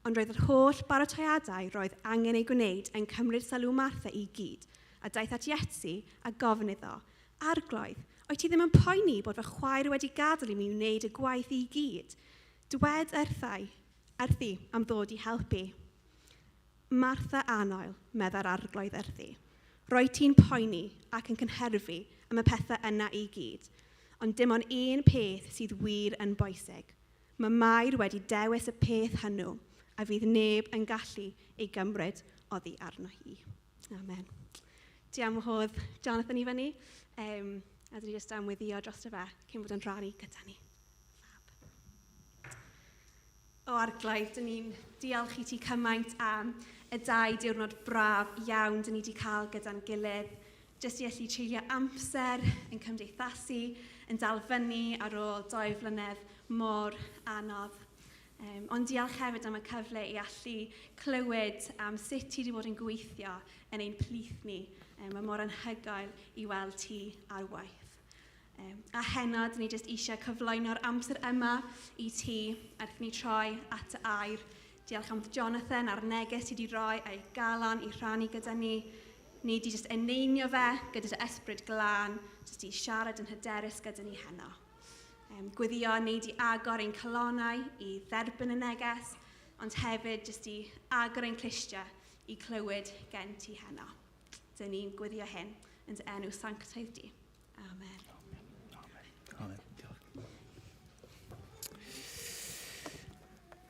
Ond roedd yr holl baratoiadau roedd angen eu gwneud yn cymryd sylw Martha i gyd, a daeth at Iesu a gofyn iddo, Arglwydd, oed ti ddim yn poeni bod fy chwaer wedi gadael i mi wneud y gwaith i gyd? Dwed wrthai, wrthi am ddod i helpu. Martha Anoel, meddai'r arglwydd wrthi. Roi ti'n poeni ac yn cynherfu am y pethau yna i gyd, ond dim ond un peth sydd wir yn bwysig. Mae Mair wedi dewis y peth hwnnw a fydd neb yn gallu ei gymryd oddi arno hi. Amen. Diolch am wahodd Jonathan i fyny. Um, a dwi jyst am weddio dros fe cyn bod yn rhannu gyda ni. Fab. O arglwydd, dyn ni'n diolch i ti cymaint am y dau diwrnod braf iawn dyn ni wedi cael gyda'n gilydd. Jyst i allu treulio amser yn cymdeithasu, yn dal fyny ar ôl doi flynedd mor anodd. Um, ond diolch hefyd am y cyfle i allu clywed am sut ti wedi bod yn gweithio yn ein plith ni. Um, mae mor anhygoel i weld ti ar waith. Um, a heno, dyn ni jyst eisiau cyflwyno'r amser yma i ti wrth ni troi at y air. Diolch am Jonathan a'r neges ti wedi rhoi a'i galon i rhannu gyda ni. Ni wedi jyst eneinio fe gyda dy ysbryd glân, jyst i siarad yn hyderus gyda ni heno. Um, gweddio ni di agor ein calonau i dderbyn y neges, ond hefyd jyst i agor ein clustiau i clywed gen ti heno. Dyn ni'n gweddio hyn yn dy enw sanctaidd di. Amen. Amen. Amen. Diolch.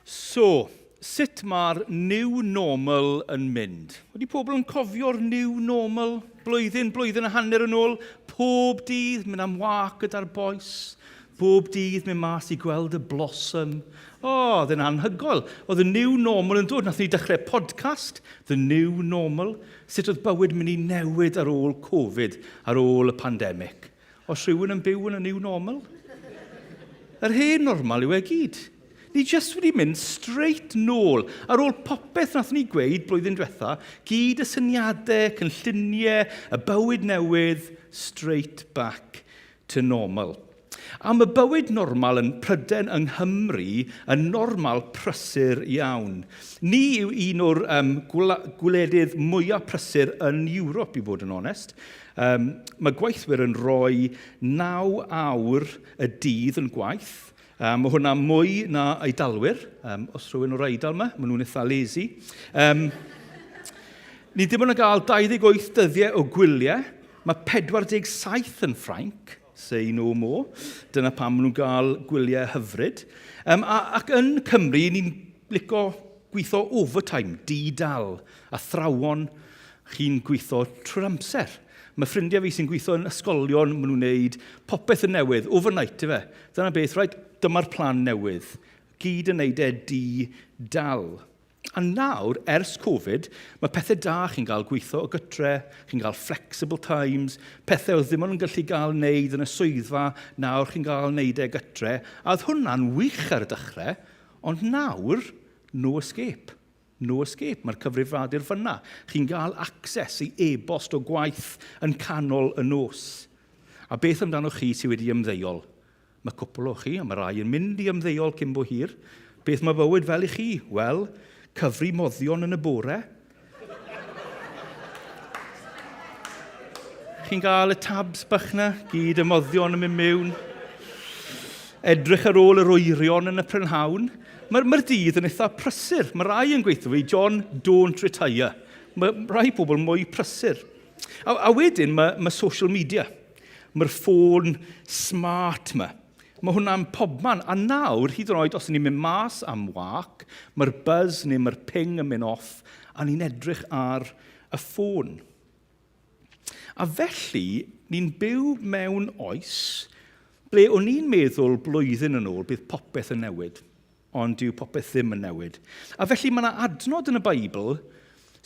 So, sut mae'r new normal yn mynd? Ydy pobl yn cofio'r new normal? Blwyddyn, blwyddyn a hanner yn ôl, pob dydd mynd am wac gyda'r bois, bob dydd mynd mas i gweld y blossom. O, oh, oedd e'n anhygoel. Oedd y new normal yn dod. Nath ni dechrau podcast, The New Normal. Sut oedd bywyd mynd i newid ar ôl Covid, ar ôl y pandemig. Os rhywun yn byw yn y new normal? Yr hen normal yw e gyd. Ni jyst wedi mynd straight nôl. Ar ôl popeth nath ni gweud blwyddyn diwetha, gyd y syniadau, cynlluniau, y bywyd newydd, straight back to normal. A mae bywyd normal yn Prydain yng Nghymru yn normal prysur iawn. Ni yw un o'r um, gwledydd mwyaf prysur yn Ewrop, i fod yn onest. Um, mae gweithwyr yn rhoi 9 awr y dydd yn gwaith. Um, mae hwnna mwy na Eidalwyr. Um, os rhywun o'r Eidal yma, maen nhw'n eitha lazy. Um, ni ddim ond yn cael 28 dyddiau o gwyliau. Mae 47 yn Ffrainc, say no more. Dyna pam maen nhw'n cael gwyliau hyfryd. Um, a, ac yn Cymru, ni'n licio gweithio overtime, di-dal, athrawon, Chi'n gweithio trwy'r amser. Mae ffrindiau fi sy'n gweithio yn ysgolion, maen nhw'n neud popeth yn newydd, overnight, ife. Dyna beth, right, dyma'r plan newydd. Gyd yn neud e di dal. A nawr, ers Covid, mae pethau da chi'n cael gweithio o gytre, chi'n cael flexible times, pethau oedd ddim ond yn gallu gael wneud yn y swyddfa, nawr chi'n cael wneud e gytre. A oedd hwnna'n wych ar y dechrau, ond nawr, no escape. No escape, mae'r cyfrifiadur fyna. Chi'n gael access i e-bost o gwaith yn canol y nos. A beth amdano chi sydd wedi ymddeol? Mae cwpl o chi, a mae rai yn mynd i ymddeol cyn bo hir. Beth mae bywyd fel i chi? Wel, cyfri moddion yn y bore. Chi'n gael y tabs bach na, gyd y moddion yn mynd mewn. Edrych ar ôl yr oerion yn y prynhawn. Mae'r mae dydd yn eitha prysur. Mae rai yn gweithio fi, John, don't retire. Mae rai pobl mwy prysur. A, a wedyn mae, mae social media. Mae'r ffôn smart yma. Mae hwnna'n pobman. A nawr, hyd yn oed os ni'n mynd mas am wac, mae'r buzz neu mae'r ping yn mynd off, a ni'n edrych ar y ffôn. A felly, ni'n byw mewn oes ble o'n i'n meddwl blwyddyn yn ôl bydd popeth yn newid, ond dyw popeth ddim yn newid. A felly mae yna adnod yn y Beibl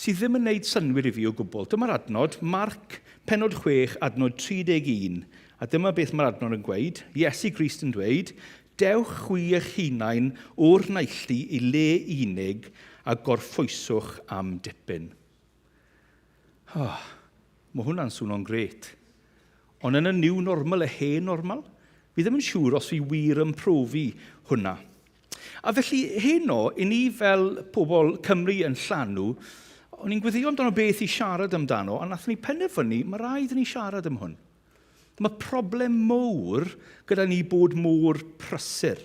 sydd ddim yn gwneud synnwyr i fi o gwbl. Dyma'r adnod, Marc, penod 6, adnod 31. A dyma beth mae'r adnod yn gweud. Iesu Grist yn dweud, Dewch chwi eich hunain o'r nailltu i le unig a gorffwyswch am dipyn. Oh, mae hwnna'n swnio'n grêt. Ond yn y new normal, y hen normal, fi ddim yn siŵr os fi wir yn profi hwnna. A felly heno, i ni fel pobl Cymru yn llanw, o'n i'n gweddio amdano beth i siarad amdano, a nath ni penderfynu, mae rhaid i ni siarad am hwn. Mae problem mowr gyda ni bod mor prysur.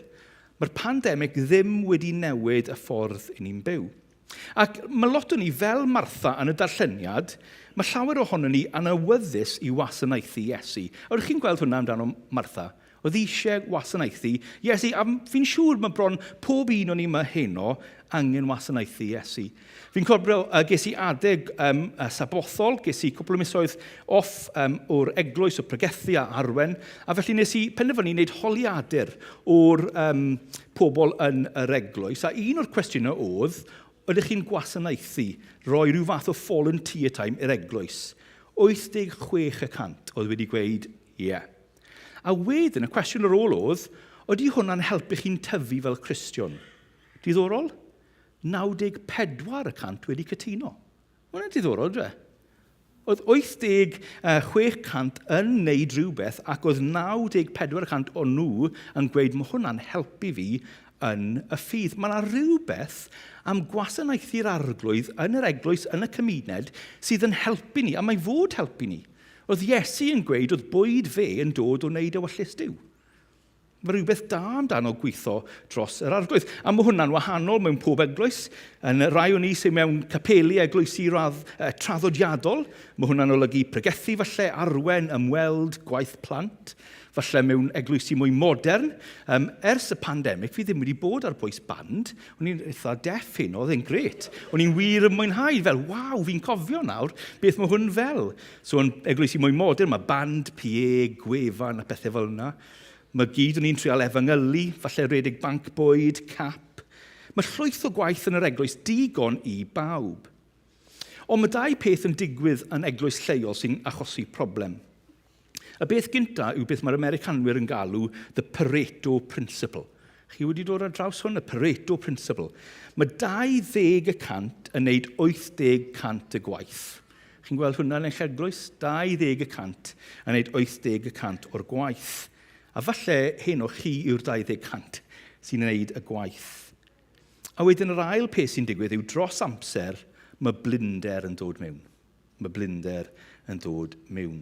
Mae'r pandemig ddim wedi newid y ffordd i ni'n byw. Ac mae lot o ni, fel Martha yn y darlleniad, mae llawer ohono ni yn awyddus i wasanaethu Iesu. A ydych chi'n gweld hwnna amdano Martha? Oedd eisiau wasanaethu Iesu, a fi'n siŵr mae bron pob un o'n ni yma heno angen wasanaethu Iesu. Fi'n cofio, ges i adeg um, sabothol, ges i cwpl o misoedd off um, o'r eglwys o pregethu a arwen, a felly nes i penderfynu wneud holiadur o'r um, pobl yn yr eglwys, a un o'r cwestiynau oedd, ydych chi'n gwasanaethu, roi rhyw fath o volunteer time i'r eglwys? 86 y cant oedd wedi gweud, ie. Yeah. A wedyn, y cwestiwn ar ôl oedd, ydy hwnna'n helpu chi'n tyfu fel Cristion? Diddorol? 94 y cant wedi cytuno. Mae hwnna'n diddorol, dwi? Oedd 86 cant yn neud rhywbeth ac oedd 94 y cant o nhw yn gweud mae hwnna'n helpu fi yn y ffydd. Mae yna rhywbeth am gwasanaethu'r arglwydd yn yr eglwys, yn y cymuned, sydd yn helpu ni, a mae fod helpu ni. Oedd Iesu yn gweud oedd bwyd fe yn dod o wneud ewyllys Duw. Mae rhywbeth da amdano gweithio dros yr arglwydd. A mae hwnna'n wahanol mewn pob eglwys. Yn y rai o'n ni sydd mewn capeli eglwysi radd, eh, traddodiadol, mae hwnna'n olygu pregethu falle, arwen, ymweld, gwaith plant. Falle mewn eglwysi mwy modern. Um, ers y pandemig, fi ddim wedi bod ar bwys band. O'n i'n eitha deff hyn, oedd e'n gret. O'n i'n wir yn mwynhau, fel, waw, fi'n cofio nawr beth mae hwn fel. So yn eglwysi mwy modern, mae band, PA, gwefan a pethau fel yna. Mae gyd o'n i'n trial efengylu, falle rhedeg banc bwyd, cap. Mae llwyth o gwaith yn yr eglwys digon i bawb. Ond mae dau peth yn digwydd yn eglwys lleol sy'n achosi problem. Y beth gynta yw beth mae'r Americanwyr yn galw the Pareto Principle. Chi wedi dod ar draws hwn, y Pareto Principle. Mae 20 y cant yn neud 80 cant y gwaith. Chi'n gweld hwnna yn eich eglwys? 20 y cant yn neud 80 y cant o'r gwaith. A falle heno chi yw'r 20 cant sy'n neud y gwaith. A wedyn yr ail peth sy'n digwydd yw dros amser mae blinder yn dod mewn. Mae blinder yn dod mewn.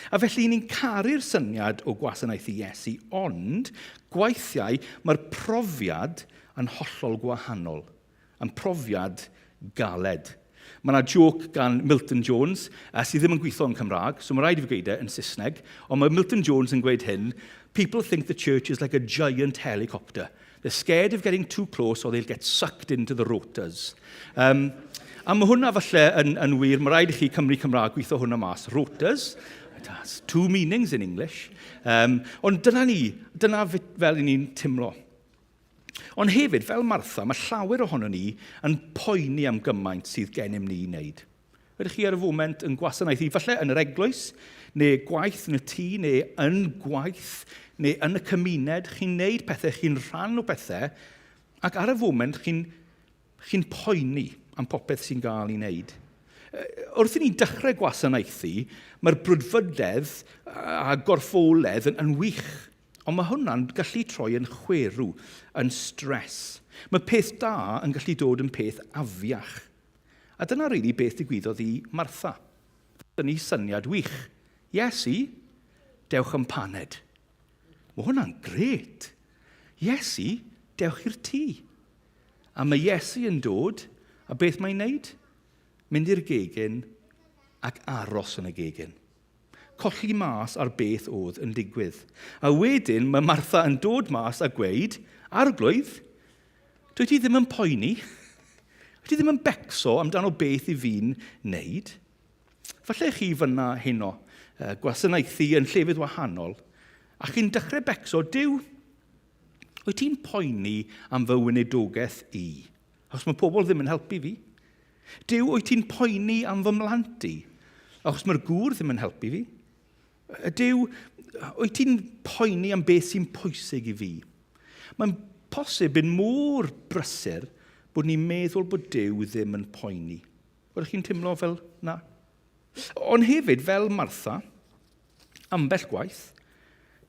A felly ni'n caru'r syniad o gwasanaethu Iesu, ond gweithiau mae'r profiad yn hollol gwahanol, yn profiad galed. Mae yna joke gan Milton Jones, sydd ddim yn gweithio yn Cymraeg, so mae rhaid i fi gweud e yn Saesneg, ond mae Milton Jones yn gweud hyn, People think the church is like a giant helicopter. They're scared of getting too close or they'll get sucked into the rotors. Um, a mae hwnna falle yn, yn wir, mae rhaid i chi Cymru Cymraeg gweithio hwnna mas. Rotors, it has two meanings in English. Um, ond dyna ni, dyna fel i ni'n timlo. Ond hefyd, fel Martha, mae llawer ohono ni yn poeni am gymaint sydd gennym ni i wneud. Ydych chi ar y foment yn gwasanaethu, falle yn yr eglwys, neu gwaith yn y tŷ, neu yn gwaith, neu yn y cymuned, chi'n neud pethau, chi'n rhan o pethau, ac ar y foment chi'n chi poeni am popeth sy'n gael ei wneud. Wrth i ni dechrau gwasanaethu, mae'r brwdfrydedd a gorffoledd yn, yn wych. Ond mae hwnna'n gallu troi yn chwerw, yn stres. Mae peth da yn gallu dod yn peth afiach. A dyna rili beth ddigwyddodd i Martha. Dyna syniad wych. Iesu, dewch am paned. Mae hwnna'n gret. Iesu, dewch i'r tŷ. A mae Iesu yn dod, a beth mae'n neud? Mynd i'r gegin ac aros yn y gegin. Colli mas ar beth oedd yn digwydd. A wedyn mae Martha yn dod mas a gweud, Arglwydd, dwi ti ddim yn poeni? Dwi ti ddim yn becso amdano beth i fi'n neud? Falle chi fyna heno, gwasanaethu yn llefydd wahanol, a chi'n dechrau becso, Duw, wyt ti'n poeni am fy weinidogaeth i? Achos mae pobl ddim yn helpu fi. Duw, wyt ti'n poeni am fy mhlant i? Achos mae'r gŵr ddim yn helpu fi. Duw, wyt ti'n poeni am beth sy'n pwysig i fi? Mae'n posib yn mor brysur bod ni'n meddwl bod Duw ddim yn poeni. Ydych chi'n teimlo fel na? Ond hefyd, fel Martha, ambell gwaith,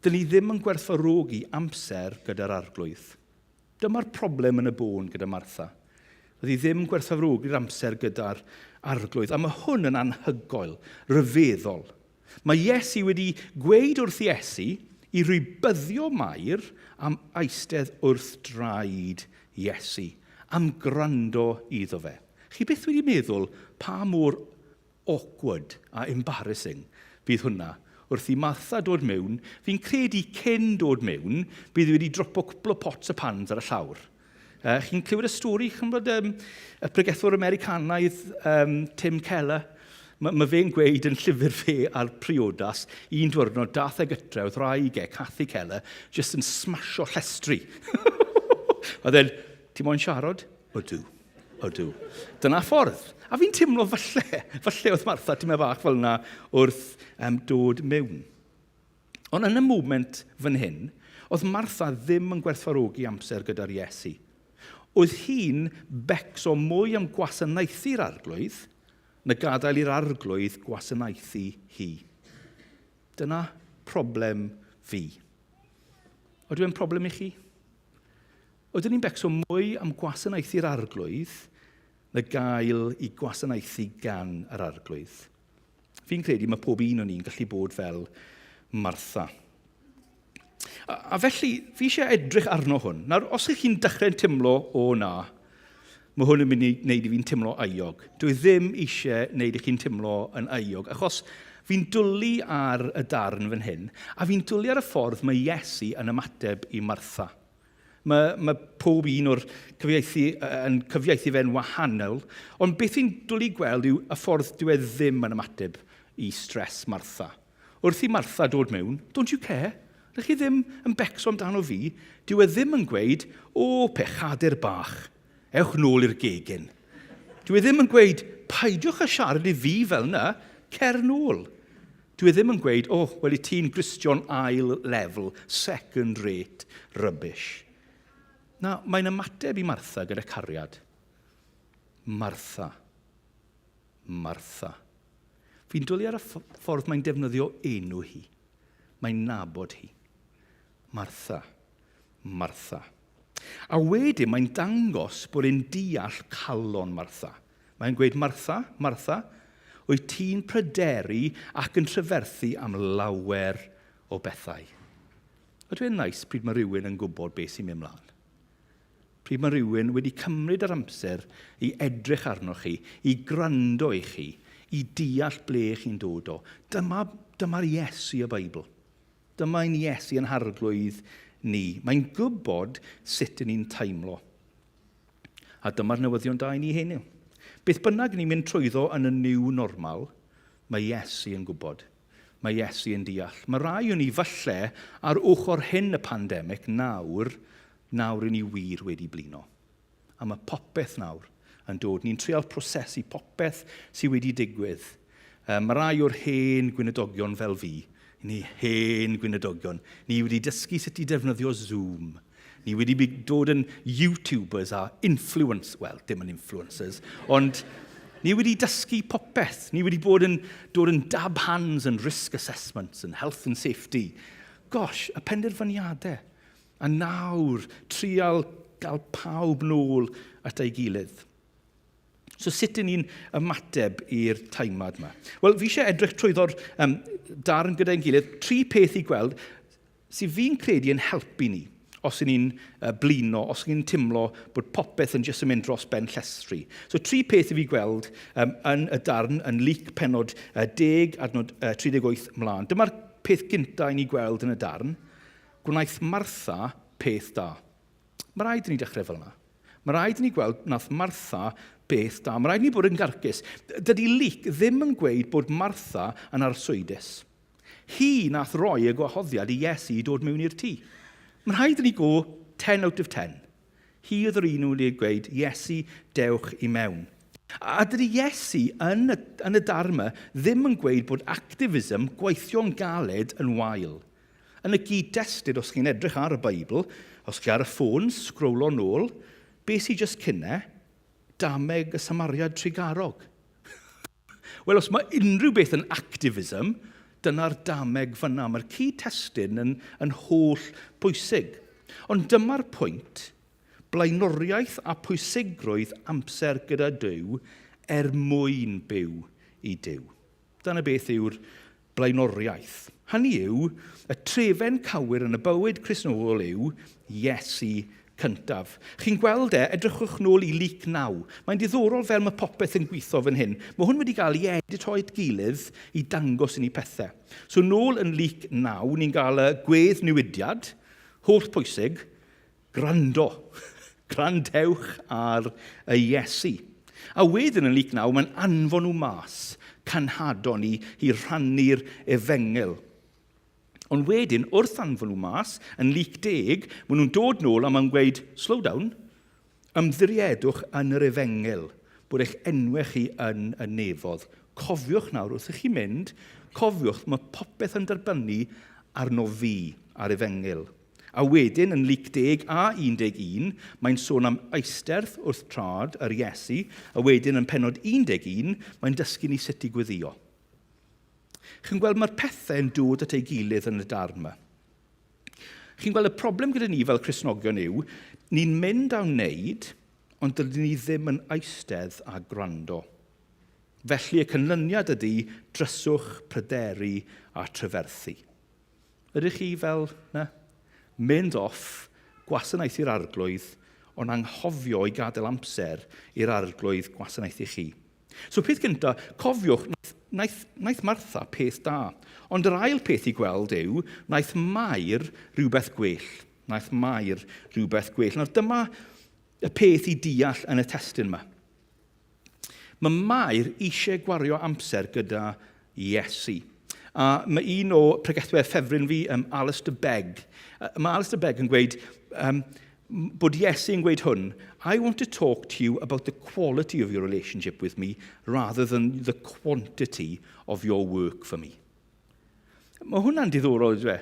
dyn ni ddim yn gwerthfawrogi amser gyda'r arglwydd. Dyma'r problem yn y bôn gyda Martha. Oedd hi ddim gwerthfawrogi'r amser gyda'r arglwydd. A mae hwn yn anhygoel, rhyfeddol. Mae Iesu wedi gweud wrth Iesu i rybyddio Mair am eistedd wrth draed Iesu, am gwrando iddo fe. Chi byth wedi meddwl pa mor awkward a embarrassing fydd hwnna wrth i Martha dod mewn, fi'n credu cyn dod mewn, bydd wedi dropo cwpl o pots a pans ar y llawr. Chi'n clywed y stori, chi'n bod y pregethwr Americanaidd um, Tim Keller, mae ma fe'n gweud yn llyfr fe ar priodas, un diwrnod dath e gytre, oedd rhaid e, Cathy Keller, jyst yn smasho llestri. A then, ti moyn siarad? Ydw. Ydw. Dyna ffordd. A fi'n teimlo falle, falle oedd Martha tymed bach fel yna wrth um, dod mewn. Ond yn y moment fan hyn, oedd Martha ddim yn gwerthfawrogi amser gyda'r Iesu. Oedd hi'n becso mwy am gwasanaethu'r arglwydd na gadael i'r arglwydd gwasanaethu hi. Dyna problem fi. Ydy e'n problem i chi? Oeddwn ni'n becso mwy am gwasanaethu'r arglwydd na gael i gwasanaethu gan yr arglwydd. Fi'n credu mae pob un o'n ni'n gallu bod fel Martha. A, a felly, fi eisiau edrych arno hwn. Nawr, os ych chi'n dechrau'n teimlo, o na, mae hwn yn mynd i wneud i fi'n teimlo euog. Dwi ddim eisiau wneud i chi'n teimlo yn euog, achos fi'n dwlu ar y darn fan hyn, a fi'n dwlu ar y ffordd mae Iesu yn ymateb i Martha. Mae, mae pob un o'r cyfieithu yn cyfieithu fe'n wahanol, ond beth fi'n dwlu gweld yw y ffordd dyw e ddim yn ymateb i stress Martha. Wrth i Martha dod mewn, don't you care? Rydych chi ddim yn becso amdano fi. Dyw e ddim yn gweud, o, pechadur bach, ewch nôl i'r gegin. Dyw e ddim yn gweud, paidiwch â siarad i fi fel yna, cer nôl. Dwi e ddim yn gweud, oh, wel i ti'n Gristion ail lefel, second rate rubbish. Na, mae'n ymateb i Martha gyda cariad. Martha. Martha. Fi'n dwlu ar y ffordd mae'n defnyddio enw hi. Mae'n nabod hi. Martha. Martha. A wedyn mae'n dangos bod e'n deall calon Martha. Mae'n gweud, Martha, Martha, wyt ti'n pryderu ac yn tryferthu am lawer o bethau. Ydw e'n nice pryd mae rhywun yn gwybod beth sy'n mynd mlaen? Pryd mae rhywun wedi cymryd yr amser i edrych arnoch chi, i gwrando i chi, i deall ble chi'n dod o. Dyma, dyma'r Iesu y Beibl. Dyma ein Iesu yn harglwydd ni. Mae'n gwybod sut yn ni'n teimlo. A dyma'r newyddion da i ni heno. Beth bynnag ni'n mynd trwyddo yn y new normal, mae Iesu yn gwybod. Mae Iesu yn deall. Mae rai o'n ni falle ar ochr hyn y pandemig nawr, nawr i ni wir wedi blino. A mae popeth nawr yn dod. Ni'n trial prosesu popeth sydd wedi digwydd. Mae rai o'r hen gwynedogion fel fi, ni hen gwynedogion, ni wedi dysgu sut i defnyddio Zoom. Ni wedi dod yn YouTubers a influence, wel, dim yn influencers, ond ni wedi dysgu popeth. Ni wedi bod yn dod yn dab hands yn risk assessments and health and safety. Gosh, y penderfyniadau. A nawr, trial gael pawb nôl at ei gilydd. So sut ydyn ni'n ymateb i'r teimlad yma? Wel, fi eisiau edrych trwyddo'r um, darn gyda'n gilydd, tri peth i gweld sydd fi'n credu yn helpu ni. Os y'n ni'n blino, os y'n ni'n timlo bod popeth yn jyst yn mynd dros ben llestri. So tri peth i fi gweld um, yn y darn yn Luc penod 10 adnod 38 mlaen. Dyma'r peth gyntaf i ni gweld yn y darn. Gwnaeth Martha peth da. Mae rhaid i ni dechrau fel yna. Mae rhaid i ni gweld nath Martha beth da. Mae rhaid i ni bod yn garcus. Dydy Luc ddim yn gweud bod Martha yn arswydus. Hi nath roi y gwahoddiad i Iesu i dod mewn i'r tŷ. Mae'n rhaid i ni go 10 out of 10. Hi oedd yr un wedi gweud, Iesu, dewch i mewn. A dydy Iesu yn y, yn y darn yma ddim yn gweud bod activism, gweithio'n galed, yn wael. Yn y gyd-destun, os chi'n edrych ar y Beibl, os chi ar y ffôn, sgrowlo nôl, be sy'n just cyn e? Dameg y Samariad Trugarog. Wel, os mae unrhyw beth yn activism, dyna'r dameg fyna. Mae'r cyd-testun yn, yn holl bwysig. Ond dyma'r pwynt, blaenoriaeth a pwysigrwydd amser gyda Duw er mwyn byw i Duw. Dyna beth yw'r blaenoriaeth. Hynny yw, y trefen cywir yn y bywyd Cristnogol yw Iesu cyntaf. Chi'n gweld e, edrychwch nôl i Luc 9. Mae'n diddorol fel mae popeth yn gweithio fan hyn. Mae hwn wedi cael ei edito at gilydd i dangos i ni pethau. So nôl yn Luc 9, ni'n cael y gwedd newidiad, holl pwysig, gwrando. Gwrandewch ar y Iesu. A wedyn yn Luc 9, mae'n anfon nhw mas, canhadon i, i rhannu'r efengyl. Ond wedyn, wrth anfon nhw mas, yn Luc 10, maen nhw'n dod nôl a mae'n gweud, slow down, ymddiriedwch yn yr efengyl, bod eich enwau chi yn y nefodd. Cofiwch nawr, wrth i chi mynd, cofiwch, mae popeth yn derbynnu arno fi, a'r efengyl. A wedyn, yn Luc 10 a 11, mae'n sôn am eisterth wrth trad yr Iesu, a wedyn yn penod 11, mae'n dysgu ni sut i gweddio. Chi'n gweld mae'r pethau yn dod at ei gilydd yn y darn yma. Chi'n gweld y problem gyda ni fel Cristnogion yw, ni'n mynd a wneud, ond dydyn ni ddim yn eistedd a gwrando. Felly y canlyniad ydy dryswch, pryderu a tryferthu. Ydych chi fel 'na? Mynd off, gwasanaethu'r Arglwydd, ond anghofio i gadael amser i'r Arglwydd gwasanaethu chi. So peth gynta, cofiwch, naeth, naeth, naeth Martha peth da. Ond yr ail peth i gweld yw, naeth Mair rhywbeth gwell. Naeth Mair rhywbeth gwell. Nawr dyma y peth i deall yn y testun yma. Mae Mair eisiau gwario amser gyda Iesu. A mae un o pregethwyr ffefryn fi, um, Alistair Begg. Mae Alistair Begg yn gweud um, bod Iesu yn gweud hwn, I want to talk to you about the quality of your relationship with me rather than the quantity of your work for me. Mae hwnna'n diddorol, ydw e?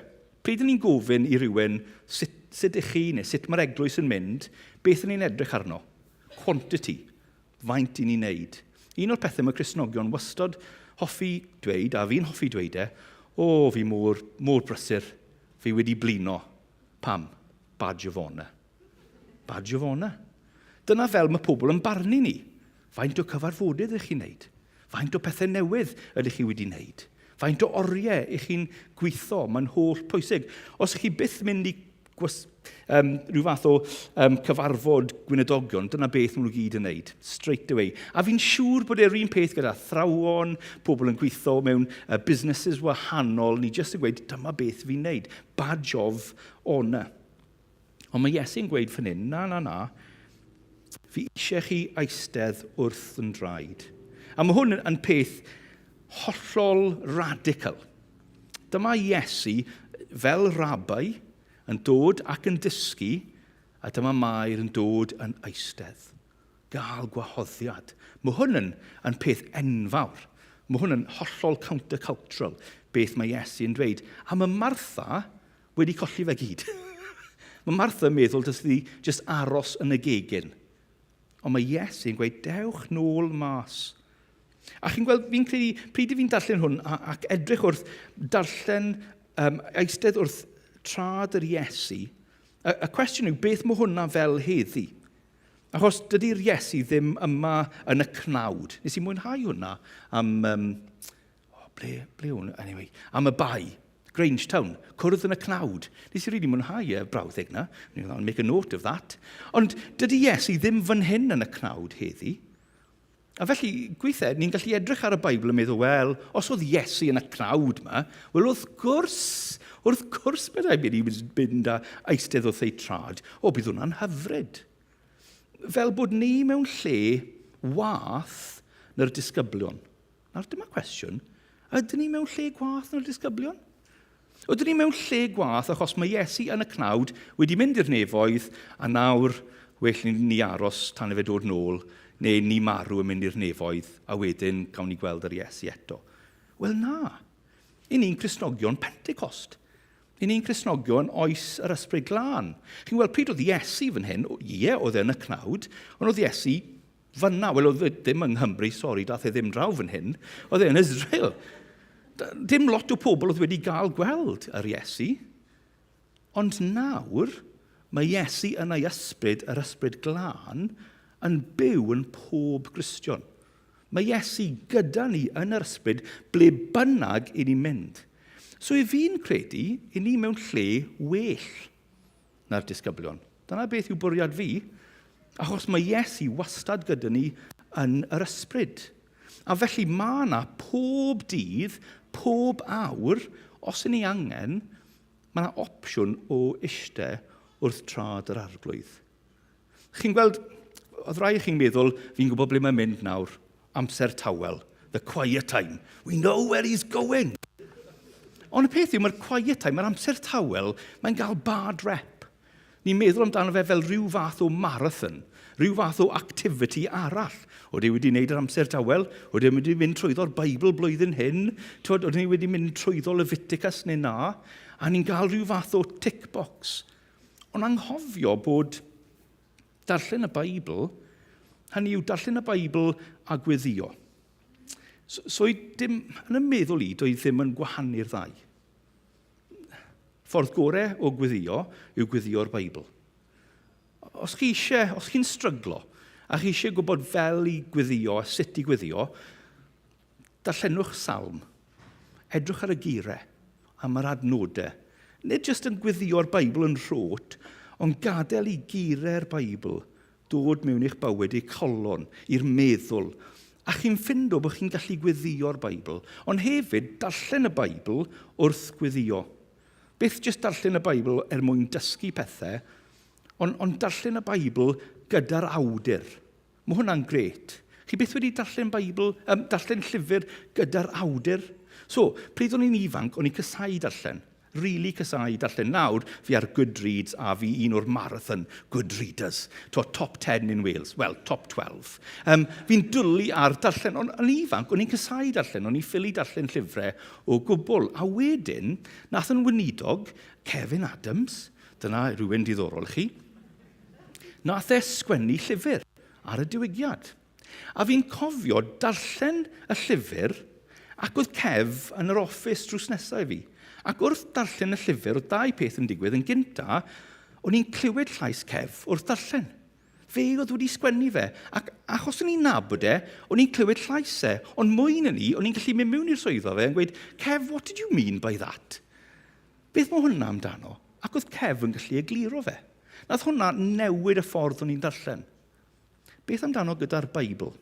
Pryd ni'n gofyn i rywun sut, sut ych chi neu sut mae'r eglwys yn mynd, beth ni'n edrych arno? Quantity. Faint i ni'n neud. Un o'r pethau mae Cristnogion wastod hoffi dweud, a fi'n hoffi dweud e, o, fi mor, mor brysur, fi wedi blino. Pam? Badge of honour. Badge of honour. Dyna fel mae pobl yn barnu ni. Faint o cyfarfodydd ych chi'n neud? Faint o pethau newydd ydych chi wedi wneud? Faint o oriau ych chi'n gweithio? Mae'n holl pwysig. Os ych chi byth mynd i gwas, um, rhyw fath o um, cyfarfod gwynedogion, dyna beth maen nhw gyd yn wneud, straight away. A fi'n siŵr bod e'r un peth gyda athrawon, pobl yn gweithio mewn uh, businesses wahanol, ni jyst yn gweud, dyma beth fi'n wneud, badge of honour. Ond mae Iesu'n gweud fan hyn, na, na, na, fi eisiau chi eistedd wrth yn draed. A mae hwn yn peth hollol radical. Dyma Iesu fel rabai yn dod ac yn dysgu, a dyma Mair yn dod yn eistedd. Gael gwahoddiad. Mae hwn yn, yn peth enfawr. Mae hwn yn hollol countercultural, beth mae Iesu yn dweud. A mae Martha wedi colli fe gyd. mae Martha yn meddwl dylse hi jyst aros yn y gegin. Ond mae Iesu yn gweud, dewch nôl mas. A chi'n gweld, fi'n credu, pryd i fi'n darllen hwn ac edrych wrth darllen, um, eistedd wrth trad yr Iesu, y, y cwestiwn yw, beth mae hwnna fel heddi? Achos dydy'r Iesu ddim yma yn y cnawd. Nes i mwynhau hwnna am, um, oh, ble, ble hwn? Anyway, am y bai. Grangetown, cwrdd yn y cnawd. Nes i rili mwynhau y brawddeg 'na. I'll make a note of that. Ond dydy Iesu ddim fan hyn yn y cnawd heddi. A felly, gweithiau, ni'n gallu edrych ar y Beibl a meddwl, wel, os oedd Iesu yn y cnawd yma, wel, wrth gwrs, wrth gwrs byddai mynd i mynd a eistedd wrth ei trad. O, bydd hwnna'n hyfryd. Fel bod ni mewn lle wath na'r disgyblion. Nawr, dyma cwestiwn. Ydyn ni mewn lle gwath na'r disgyblion? Ydyn ni mewn lle gwath achos mae Iesu yn y cnawd wedi mynd i'r nefoedd a nawr well ni, ni aros tan i fe dod nôl neu ni marw yn mynd i'r nefoedd a wedyn cawn ni gweld yr Iesu eto. Wel na. I ni'n Cristnogion Pentecost. I ni'n Cristnogion oes yr Ysbryd Glân. Chi'n gweld pryd oedd Iesu fan hyn, ie, oedd e yn y cnawd, ond oedd Iesu Fan'na, wel oedd e ddim yng Nghymru, sori, dath e ddim draw fan hyn, oedd e yn Israel. Dim lot o pobl oedd wedi gael gweld yr Iesu. Ond nawr, mae Iesu yn ei ysbryd, yr ysbryd glân, yn byw yn pob Gristion. Mae Iesu gyda ni yn yr ysbryd ble bynnag i ni'n mynd. So i fi'n credu, i ni mewn lle well na'r disgyblion. Dyna beth yw bwriad fi, achos mae Iesu wastad gyda ni yn yr ysbryd. A felly mae yna pob dydd, pob awr, os yn ni angen, mae yna opsiwn o eistedd wrth trad yr arglwydd. Chi'n gweld, oedd rai chi'n meddwl, fi'n gwybod ble mae'n mynd nawr, amser tawel, the quiet time. We know where he's going. Ond y peth yw, mae'r quiet time, mae'r amser tawel, mae'n cael bad rep. Ni'n meddwl amdano fe fel rhyw fath o marathon, rhyw fath o activity arall. Oedden ni wedi gwneud yr amser tawel, oedden ni wedi mynd trwyddo'r Beibl blwyddyn hyn, twyd, oedden ni wedi mynd trwyddo Leviticus neu na, a ni'n cael rhyw fath o tick box. Ond anghofio bod darllen y Beibl, hynny yw darllen y Beibl a gweddio. So, so i dim, yn y meddwl i, doedd ddim yn gwahanu'r ddau. Ffordd gorau o gweddio yw gweddio'r Beibl. Os chi eisiau, os chi'n stryglo, a chi eisiau gwybod fel i gweddio a sut i gweddio, Darllenwch salm. Edrych ar y geiriau am yr adnodau. Nid jyst yn gweddïo'r Beibl yn rhot, ond gadael i geiriau'r Beibl dod mewn i'ch bywyd, i'ch colon, i'r meddwl. A chi'n ffindo bod chi'n gallu gweddïo'r Beibl, ond hefyd darllen y Beibl wrth gweddio. Byth jyst darllen y Beibl er mwyn dysgu pethau, ond, ond darllen y Beibl gyda'r awdur. Mae hwnna'n grêt. Chi byth wedi darllen Beibl, um, darllen llyfr gyda'r awdur? So, pryd o'n i'n ifanc, o'n i'n cysau darllen. Really cysau darllen. Nawr, fi ar Goodreads a fi un o'r marathon Goodreaders. To, top 10 in Wales. Well, top 12. Um, fi'n dwlu ar darllen. Ond yn ifanc, o'n i'n cysau darllen. O'n i'n ffili darllen llyfrau o gwbl. A wedyn, nath yn weinidog, Kevin Adams, dyna rhywun diddorol chi, Nath e sgwennu llyfr ar y diwygiad. A fi'n cofio darllen y llyfr ac oedd Kev yn yr office drws nesaf i fi. Ac wrth darllen y llyfr, oedd dau peth yn digwydd. Yn gynta, o'n i'n clywed llais Kev wrth darllen. Fe oedd wedi sgwennu fe. Ac achos o'n i'n nabod e, o'n i'n clywed llais e. Ond mwy na ni, o'n i'n gallu mynd mewn i'r swyddfa fe yn gweud, Kev, what did you mean by that? Beth mae hwnna amdano? Ac oedd Kev yn gallu egluro fe. Nath hwnna newid y ffordd o'n i'n darllen. Beth amdano gyda'r Beibl?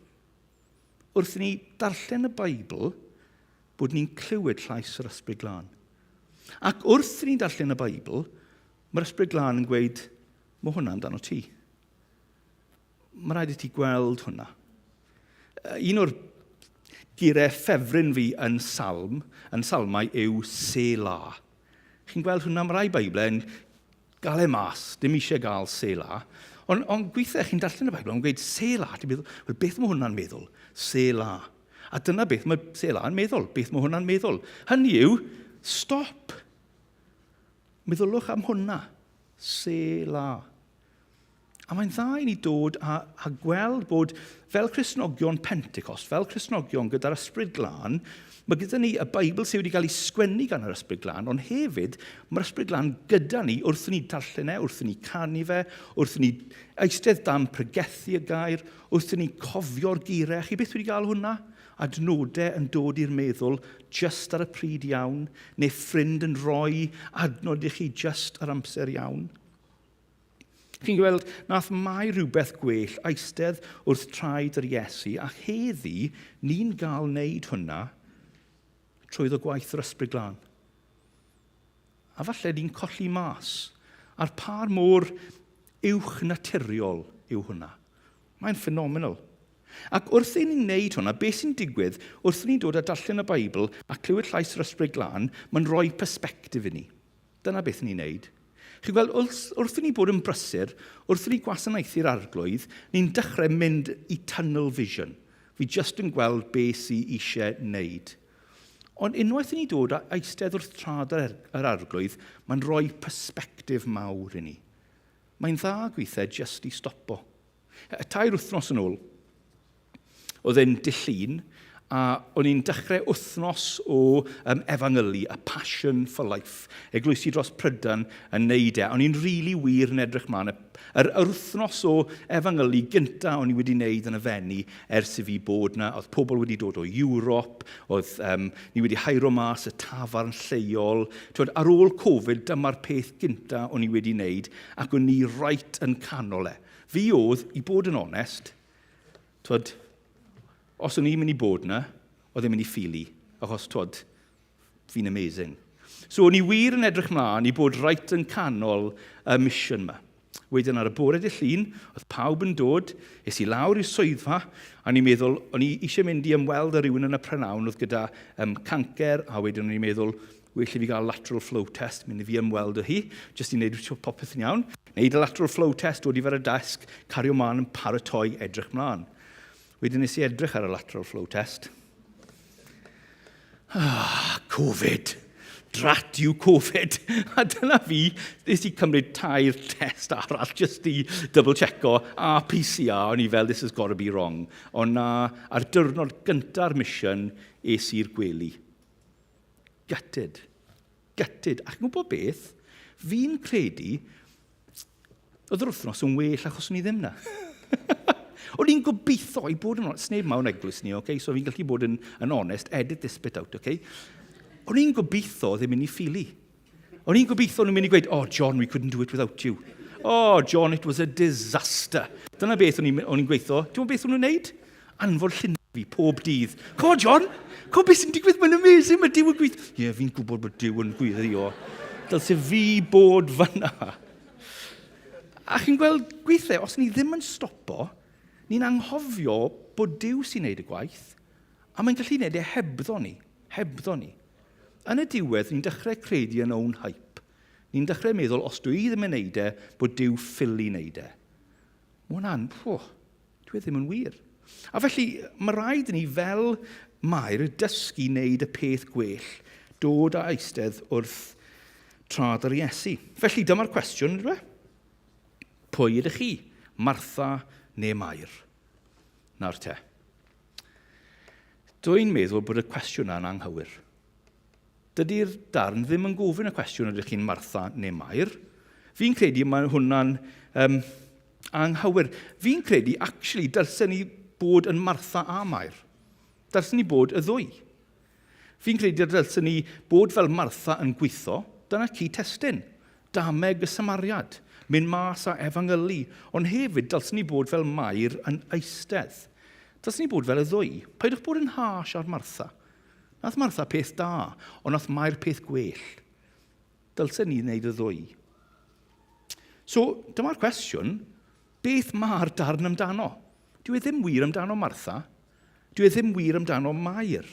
Wrth i ni darllen y Beibl, bod ni'n clywed llais yr Ysbryd Glân. Ac wrth i ni darllen y Beibl, mae'r Ysbryd Glân yn gweud, mae hwnna amdano ti. Mae rhaid i ti gweld hwnna. Un o'r geiriau ffefryn fi yn salm, yn salmau yw Selah. Chi'n gweld hwnna, mae rai Beiblau yn gael e mas, dim eisiau gael Selah. Ond on gweithiau chi'n darllen y Beibl, ond gweud Selah, ti'n meddwl, wel beth mae hwnna'n meddwl? Selah. A dyna beth mae Selah yn meddwl, beth mae hwnna'n meddwl. Hynny yw, stop. Meddylwch am hwnna. Selah. A mae'n dda i ni dod a, a gweld bod fel Cristnogion Pentecost, fel Cristnogion gyda'r Ysbryd Glân, mae gyda ni y Beibl sydd wedi cael ei sgwennu gan yr Ysbryd Glân, ond hefyd mae'r Ysbryd Glân gyda ni wrth i ni darllen e, wrth i ni canu fe, wrth i ni eistedd dan pregethu y gair, wrth i ni cofio'r geiriau. Chi byth wedi cael hwnna? Adnodau yn dod i'r meddwl jyst ar y pryd iawn, neu ffrind yn rhoi adnod i chi jyst ar amser iawn. Chi'n gweld, nath mai rhywbeth gwell eistedd wrth traed yr Iesu, a heddi ni'n gael wneud hwnna trwyddo gwaith yr Ysbryd Glân. A falle ni'n colli mas ar par mor uwch naturiol yw hwnna. Mae'n phenomenal. Ac wrth i ni wneud hwnna, beth sy'n digwydd wrth i ni dod a darllen y Beibl a clywed llais yr Ysbryd Glân, mae'n rhoi persbectif i ni. Dyna beth ni'n neud. Chi'n gweld, wrth, wrth i ni bod yn brysur, wrth i ni gwasanaethu'r arglwydd, ni'n dechrau mynd i tunnel vision. Fi jyst yn gweld beth sy eisiau wneud. Ond unwaith i ni dod a eistedd wrth trad yr, yr arglwydd, mae'n rhoi persbectif mawr i ni. Mae'n dda gweithiau jyst i stopo. Y tair wythnos yn ôl, oedd e'n dydd Llun, a o'n i'n dechrau wythnos o um, efangylu, a passion for life, eglwysi dros Prydain yn neud e. O'n i'n rili really wir yn edrych mlaen. Yr, yr wythnos o efangylu gynta o'n i wedi wneud yn y Fenni ers i fi bod na, oedd pobl wedi dod o Ewrop, oedd um, ni wedi hairo mas y tafarn lleol. Twyd, ar ôl Covid, dyma'r peth gynta o'n i wedi wneud, ac o'n i right yn canol e. Fi oedd, i bod yn onest, twyd, os o'n i'n mynd i bod na, oedd e'n mynd i ffili, achos twyd, fi'n amazing. So o'n i wir yn edrych mlaen i bod right yn canol y mission yma. Wedyn ar y bore dy llun, oedd pawb yn dod, es i lawr i'r swyddfa, a o'n i'n meddwl, o'n i eisiau mynd i ymweld â rhywun yn y prynawn oedd gyda um, cancer, a wedyn o'n i'n meddwl, well i fi gael lateral flow test, mynd i fi ymweld â hi, jyst i wneud popeth yn iawn. Neud y lateral flow test, dod i fer y desg, cario mlaen yn paratoi edrych mlaen. Wedyn nes i edrych ar y lateral flow test. Ah, Covid. Drat you Covid. A dyna fi, nes i cymryd tair test arall just i double checko a PCR, o'n i fel, this has got to be wrong. Ond na, ar diwrnod gynta'r mission, es i'r gwely. Gutted. Gutted. Ac yn gwybod beth? Fi'n credu, oedd yr wythnos yn well achos o'n i ddim na. O'n i'n gobeithio i bod yn onest, sneb mewn eglwys ni, okay? So fi'n gallu bod yn, yn onest, edit this bit out, okay? O'n i'n gobeithio ddim mynd i ffili. O'n i'n gobeithio nhw'n mynd i gweud, oh John, we couldn't do it without you. Oh John, it was a disaster. Dyna beth o'n i'n gweithio. Ti'n gwybod beth o'n nhw'n neud? Anfon llun fi pob dydd. Co, John! Co, beth sy'n digwydd? Mae'n amazing, mae Duw yn gweithio. Ie, yeah, fi'n gwybod bod Duw yn gweithio. Dylse fi bod fyna. A chi'n gweld gweithiau, os ni ddim yn stopo, ni'n anghofio bod Duw sy'n neud y gwaith, a mae'n gallu neud e hebddo ni. Hebddo ni. Yn y diwedd, ni'n dechrau credu yn own hype. Ni'n dechrau meddwl, os dwi ddim yn neud e, bod Duw ffili neud e. Mae hwnna'n, oh, Dwi e ddim yn wir. A felly, mae rhaid i ni fel Mair dysgu wneud y peth gwell, dod a eistedd wrth trad yr Iesu. Felly, dyma'r cwestiwn, ydw e? Pwy ydych chi, Martha neu Mair? Nawr te. Dwi'n meddwl bod y cwestiwn yna'n anghywir. Dydy'r darn ddim yn gofyn y cwestiwn ydych chi'n Martha neu Mair. Fi'n credu mae hwnna'n um, anghywir. Fi'n credu, actually, dylsen ni bod yn Martha a Mair. Dylsen ni bod y ddwy. Fi'n credu dylsen ni bod fel Martha yn gweithio, dyna cyd-testun, dameg y Samariad, mynd mas a efangylu, ond hefyd dylsen ni bod fel Mair yn eistedd. Dylsen ni bod fel y ddwy. Peidiwch bod yn harsh ar Martha. Nath Martha peth da, ond nath Mair peth gwell. Dylsen ni wneud y ddwy. So, dyma'r cwestiwn, beth mae'r darn amdano? Dwi e ddim wir amdano Martha. Dwi e ddim wir amdano Mair.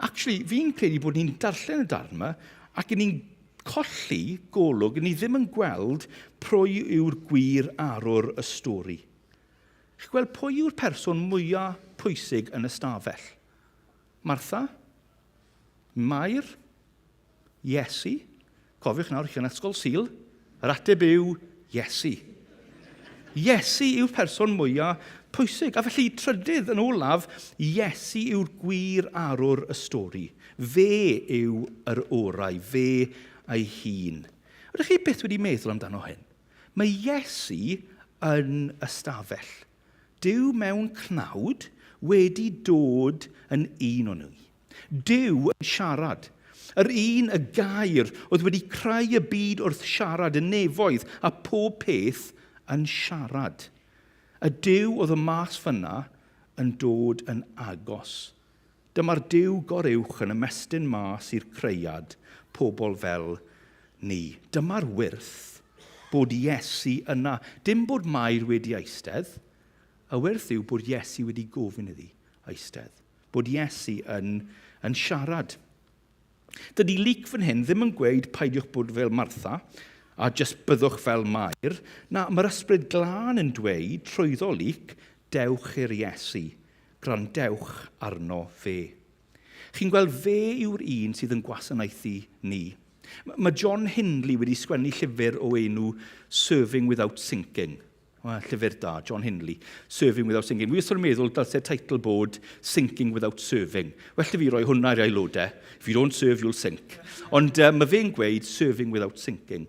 Actually, fi'n credu bod ni'n darllen y darn yma ac ni'n colli golwg, ni ddim yn gweld pwy yw'r gwir arwr y stori. Chi'n gweld pwy yw'r person mwyaf pwysig yn y stafell? Martha? Mair? Iesu? Cofiwch nawr, chi yn ysgol Sul. Yr ateb yw Iesu. Iesu yw'r person mwyaf pwysig. A felly, trydydd yn olaf, Iesu yw'r gwir arwr y stori. Fe yw yr orau, fe ei hun. Ydych chi byth wedi meddwl amdano hyn? Mae Iesu yn ystafell. Duw mewn cnawd wedi dod yn un o'n ni. Duw yn siarad. Yr un y gair oedd wedi creu y byd wrth siarad y nefoedd a pob peth yn siarad. Y Duw oedd y mas fyna yn dod yn agos. Dyma'r Duw goruwch yn ymestyn mas i'r creuad, pobl fel ni. Dyma'r wyrth bod Iesu yna. Dim bod Mair wedi eistedd. Y wyrth yw bod Iesu wedi gofyn iddi eistedd. Bod Iesu yn, yn siarad. Dydy Luc fan hyn ddim yn gweud peidiwch bod fel Martha a jyst byddwch fel Mair. Na, mae'r ysbryd glân yn dweud trwyddo Luc, dewch i'r Iesu, gwrandewch arno fe. Chi'n gweld fe yw'r un sydd yn gwasanaethu ni. Mae John Hindley wedi sgwennu llyfr o enw Serving Without Sinking. Wel, llyfr da, John Hindley. Serving Without Sinking. Fi wastad yn meddwl dylse teitl bod Sinking Without Serving. Well i fi roi hwnna i'r aelodau. If you don't serve, you'll sink. Ond mae fe'n gweud Serving Without Sinking.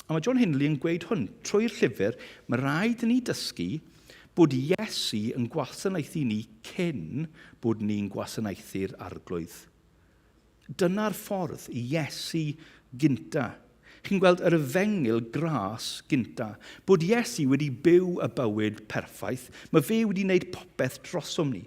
A mae John Hindley yn gweud hwn, trwy'r llyfr, mae rhaid i ni dysgu bod Iesu yn gwasanaethu ni cyn bod ni'n gwasanaethu'r arglwydd. Dyna'r ffordd i Iesu gynta. Chi'n gweld yr efengyl gras gynta. Bod Iesu wedi byw y bywyd perffaith, mae fe wedi wneud popeth drosom ni.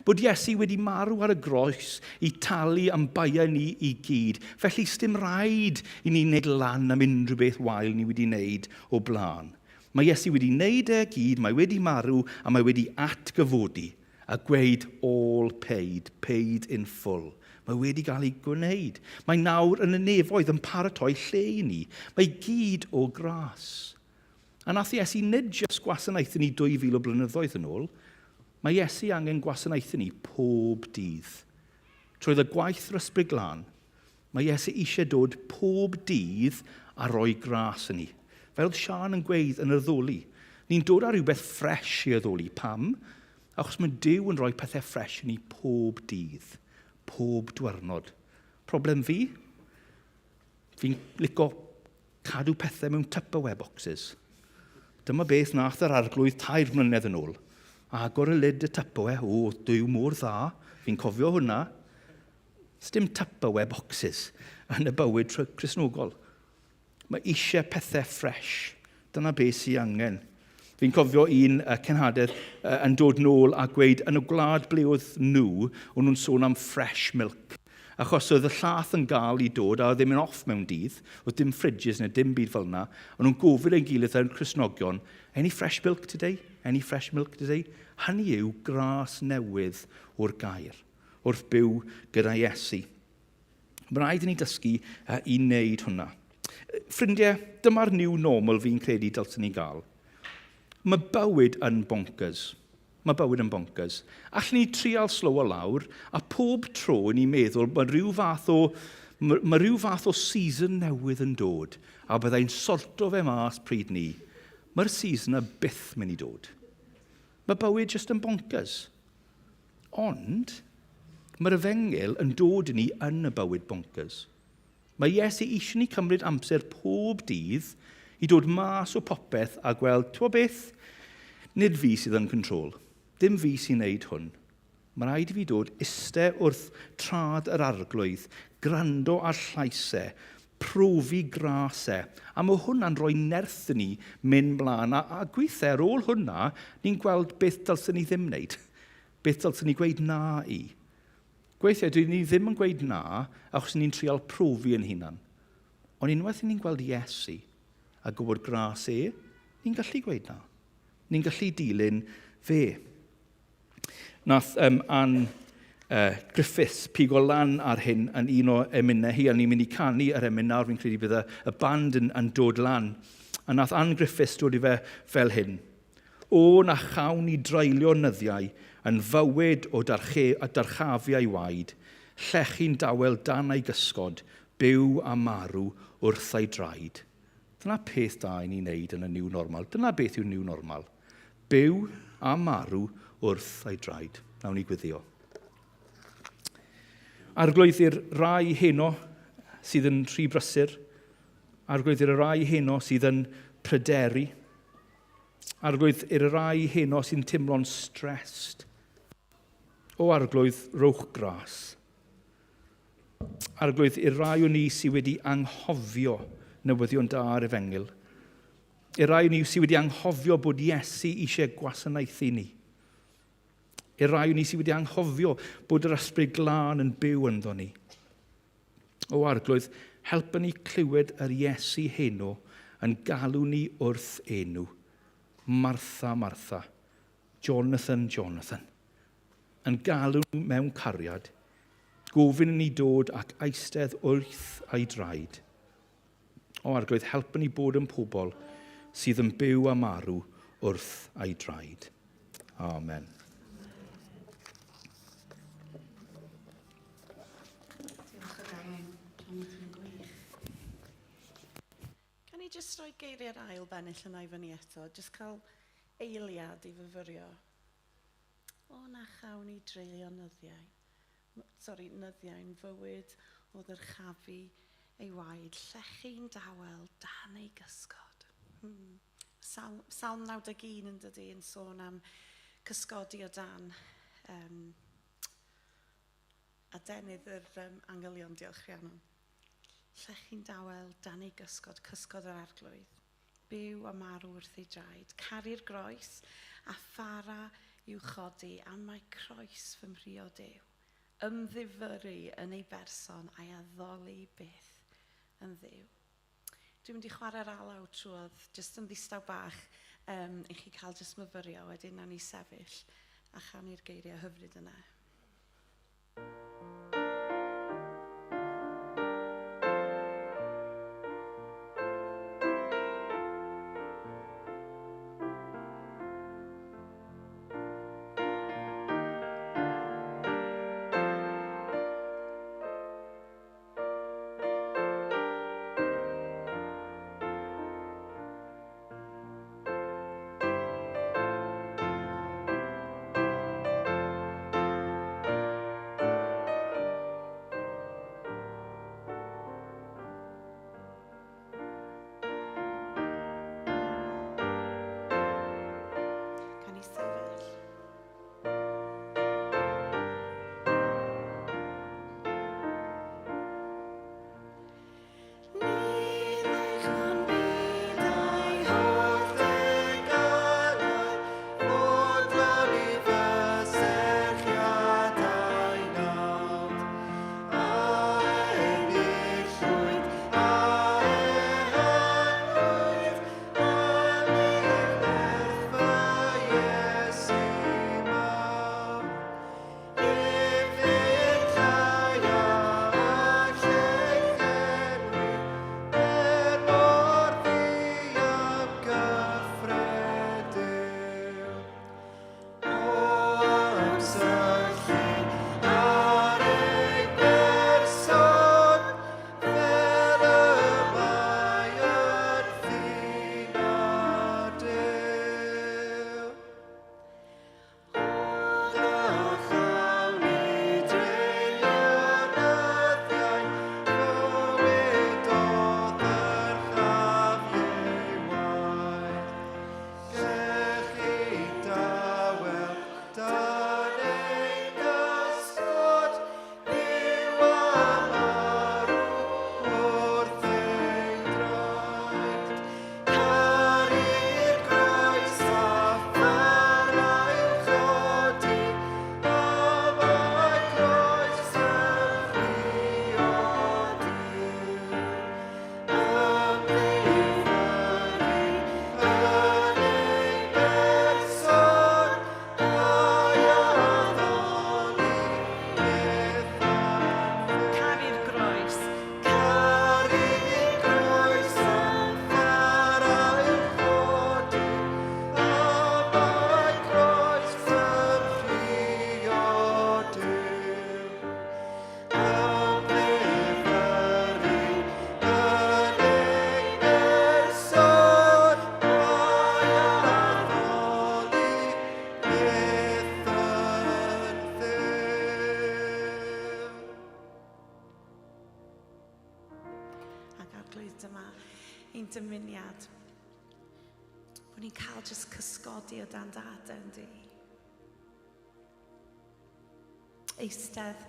Bod Iesu wedi marw ar y groes i talu am baiau ni i gyd. Felly sdim rhaid i ni wneud lan am unrhyw beth wael ni wedi wneud o blaen. Mae Iesu wedi wneud e gyd, mae wedi marw a mae wedi atgyfodi. A gweud all paid, paid in full. Mae wedi gael ei gwneud. Mae nawr yn y nefoedd yn paratoi lle i ni. Mae gyd o gras. A nath Iesu nid jyst gwasanaethu ni 2000 o blynyddoedd yn ôl, mae Iesu angen gwasanaethu ni pob dydd. Trwy y gwaith yr Ysbryd Glân, Mae Iesu eisiau dod pob dydd a rhoi gras i ni. Fel oedd Siân yn gweud yn yr addoli, ni'n dod â rhywbeth ffresh i addoli. Pam? Achos mae Duw yn rhoi pethau ffresh i ni pob dydd, pob dwyrnod. Problem fi? Fi'n lico cadw pethau mewn Tupperware boxes. Dyma beth nath yr arglwydd tair mlynedd yn ôl. Agor y lid y Tupperware, o, Duw mor dda, fi'n cofio hwnna. Sdim Tupperware boxes yn y bywyd Cristnogol. Mae eisiau pethau ffresh. Dyna beth sy'n angen. Fi'n cofio un cenhadedd yn dod nôl a gweud yn y gwlad ble oedd nhw, o'n nhw'n sôn am fresh milk. Achos oedd y llath yn gael i dod a oedd ddim yn off mewn dydd, oedd dim fridges neu dim byd fel yna. O'n nhw'n gofyn ein gilydd yn Cristnogion, any fresh milk today? Any fresh milk today? Hynny yw gras newydd o'r gair. wrth byw gyda Iesu. Mae'n rhaid i ni dysgu i wneud hwnna. Ffrindiau, dyma'r new normal fi'n credu dylswn ni gael. Mae bywyd yn bonkers. Mae bywyd yn bonkers. Allwn ni trial slowo lawr, a pob tro ni'n meddwl mae rhyw fath o, mae, mae rhyw fath o season newydd yn dod, a byddai'n sorto fe mas pryd ni. Mae'r season yna byth mynd i dod. Mae bywyd jyst yn bonkers. Ond, mae'r efengyl yn dod i ni yn y bywyd bonkers. Mae Iesu eisiau ni cymryd amser pob dydd i dod mas o popeth a gweld, ti'n beth, nid fi sydd yn control. Dim fi sy'n neud hwn. Mae rhaid i fi dod iste wrth trad yr arglwydd, gwrando ar llais e, profi gras e. A mae hwnna'n rhoi nerth i ni mynd mlaen. A, a gweithiau ar ôl hwnna, ni'n gweld beth dylswn ni ddim wneud. Beth dylswn ni gweud na i. Gweithiau, dwi ni ddim yn gweud na achos ni'n trial profi yn hunan. Ond unwaith ni'n gweld Iesu a gwybod gras e, ni'n gallu gweud na. Ni'n gallu dilyn fe. Nath um, Ann uh, Griffiths pigo lan ar hyn yn un o emynau hi, a ni'n mynd i canu yr emyn nawr, fi'n credu bydd y, y band yn, yn dod lan. A nath Ann Griffiths dod i fe fel hyn. O, na chawn ni dreulio nyddiau yn fywyd o darche, a darchafiau waed, llechi'n dawel dan ei gysgod, byw a marw wrth ei draed. Dyna peth da i ni wneud yn y new normal. Dyna beth yw'r new normal. Byw a marw wrth ei draed. Nawn ni gwyddio. Arglwydd i'r rai heno sydd yn rhy brysur. Arglwydd i'r rai heno sydd yn pryderu. Arglwydd i'r rai heno sy'n teimlo'n stressed. O Arglwydd, rowch gras. Arglwydd, i'r rai o ni sydd wedi anghofio newyddion da ar efengyl, i'r rai o ni sydd wedi anghofio bod Iesu eisiau gwasanaethu ni, i'r rai o ni sydd wedi anghofio bod yr Ysbryd Glân yn byw ynddo ni. O Arglwydd, helpa ni clywed yr Iesu heno yn galw ni wrth enw. Martha, Martha. Jonathan, Jonathan. Yn galw mewn cariad, gofyn i ni dod ac eistedd wrth ei draed. O Arglwydd, helpa ni bod yn pobl sydd yn byw a marw wrth ei draed. Amen. Can i jyst rhoi geiriau'r ail bennill yna i fyny eto? Jyst cael eiliad i fyfyrio. O, na chawn i dreulio nyddiau. Sori, nyddiau'n fywyd o ddyrchafu ei waed, llechu'n dawel dan ei gysgod. Salm, Salm 91 yn dydy yn sôn am cysgodi o dan adenydd yr angylion, diolch Rhiannon. Llechu'n dawel dan ei gysgod, cysgod yr Arglwydd. Byw a marw wrth ei draed, caru'r groes a phara i'w chodi, am mai croes fy mhriod yw. Ymddifyrru yn ei berson a'i addoli byth yn Dduw. Dwi'n mynd i chwarae'r alaw trwodd, jyst yn ddistaw bach, i chi cael jyst myfyrio, wedyn nawn ni sefyll a chanu'r geiriau hyfryd yna. Dymuniad bod ni'n cael jyst cysgodi o dan dy aden di. Eistedd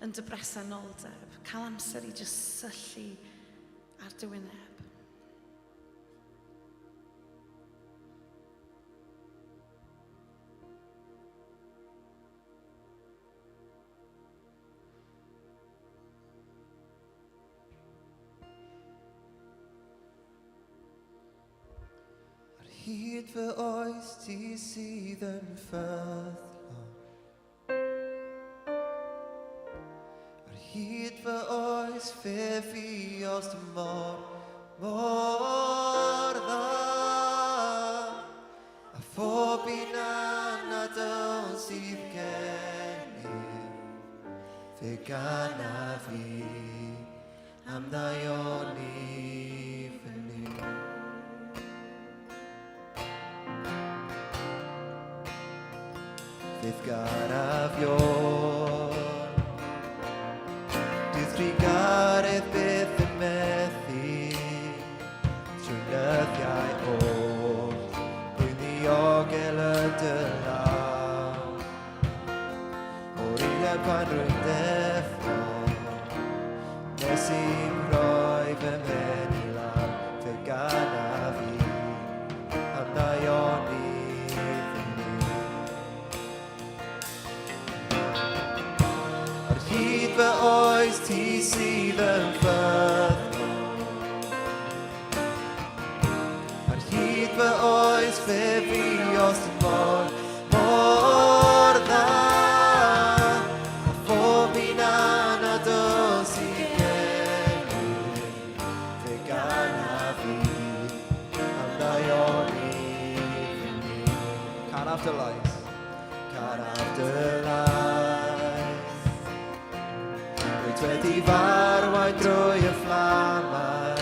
yn dy bresenoldeb, cael amser i just syllu ar dy wyneb. Ar hyd fy oes ti sydd yn ffyddlon. Ar hyd fy oes fe fuost mor, mor dda. A phob un anadl sydd gennyf, fe ganaf fi am ddaioni fy Nuw. Fydd garaf Ion, Dydd trugaredd byth yn methu, trwy nyddiau oll, rwy'n ddiogel yn dy law. O'r eiliad pan rwy'n deffro, nes i'm rhoi fy mhen i lawr, fe ganaf i am ddaioni fy Nuw. Ar hyd fy oes ti sydd yn ffyddlon. Ar hyd fy oes fe fuost mor, mor dda. A phob un anadl sydd gennyf, fe ganaf fi am ddaioni fy Nuw. Canaf dy lais, canaf dy lais. Rwyt wedi f'arwain drwy y fflamau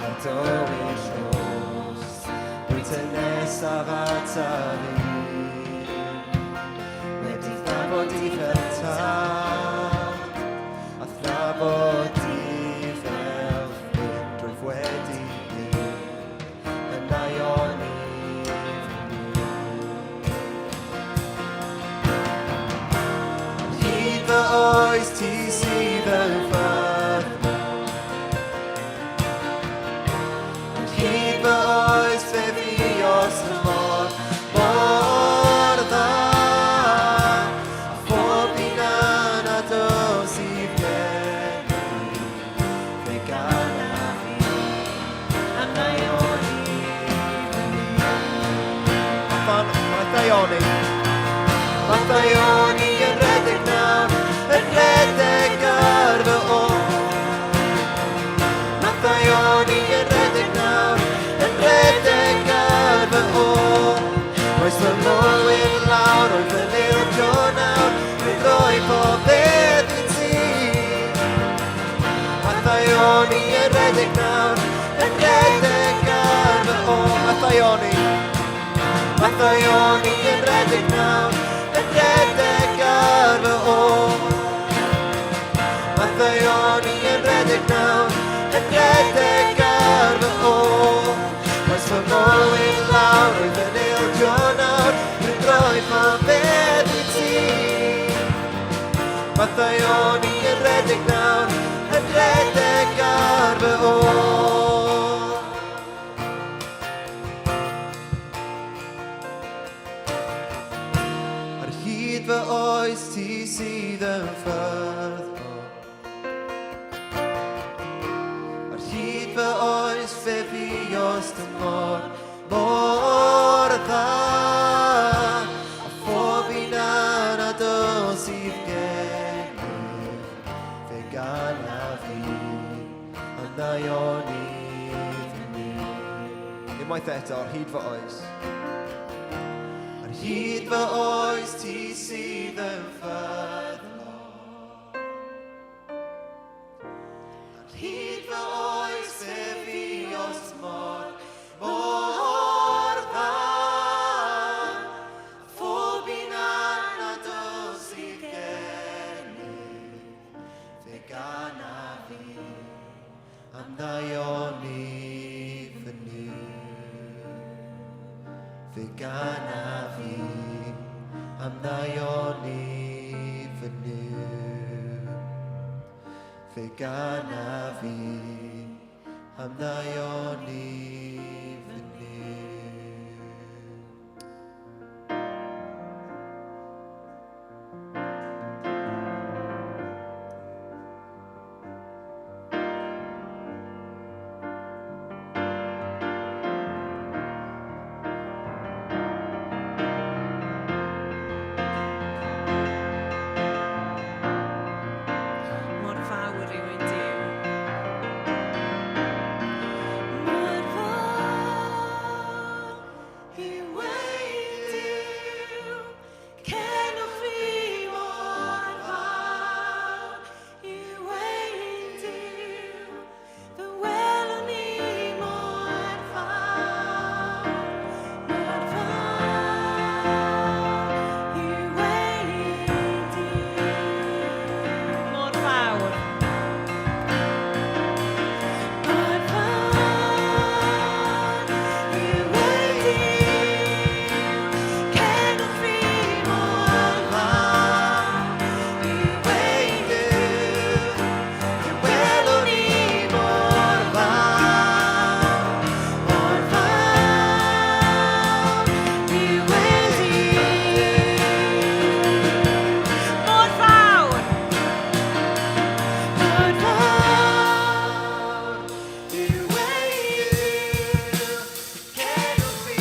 a'r dywyll nos. Rwyt yn nesaf ataf fi. Wedi thrafod i fel tad, a thrafod i fel ffrind, rwyf wedi byw yn daioni fy Nuw. Ar hyd fy oes ti sydd yn ffyddlon. Ar hyd fy oes fe fuost mor, mor dda. A phob un anadl sydd gennyf, fe ganaf fi am ddaioni fy Nuw. Fan, mae ddaioni. Mae ddaioni yn rhedeg nawr, yn rhedeg ar fy ôl. Mae ddaioni yn rhedeg nawr, yn rhedeg ar fy ôl. Rhoes fy mywyd lawr, rwyf yn ildio nawr, rwy'n rhoi pob peth i ti. Mae ddaioni yn rhedeg nawr, yn rhedeg ar fy ôl. Mae ddaioni, mae ddaioni yn rhedeg nawr, yn rhedeg ar fy ôl. Mae ddaioni yn rhedeg nawr, yn rhedeg ar fy ôl. Rhoes fy mywyd lawr, rwyf yn ildio nawr, rwy'n rhoi pob peth i ti. Mae ddaioni yn rhedeg nawr, yn rhedeg ar fy ôl. Ar hyd fy oes ti sydd yn ffyddlon. Ar hyd fy oes fe fuost mor, mor dda. A phob un anadl sydd gennyf, fe ganaf fi am ddaioni fy Nuw. Unwaith eto, ar hyd fy oes. Ar hyd fy oes ti sydd yn ffyddlon. Ar hyd fy oes fe fuost mor, mor dda. A phob un anadl sydd gennyf, fe ganaf fi am ddaioni fy Nuw. Fe ganaf fi am ddaioni fy Nuw. Fe ganaf fi am ddaioni fy Nuw. Mor fawr yw ein Duw. Mor fawr yw ein Duw, cenwch fi mor fawr yw ein Duw, fe welwn ni mor fawr, mor fawr yw ein Duw. Mor fawr. Mor fawr yw ein Duw, cenwch fi mor fawr yw ein Duw, Fe welwn ni mor fawr, mor fawr yw ein Duw. Mor fawr. Mor fawr yw ein Duw, cenwch fi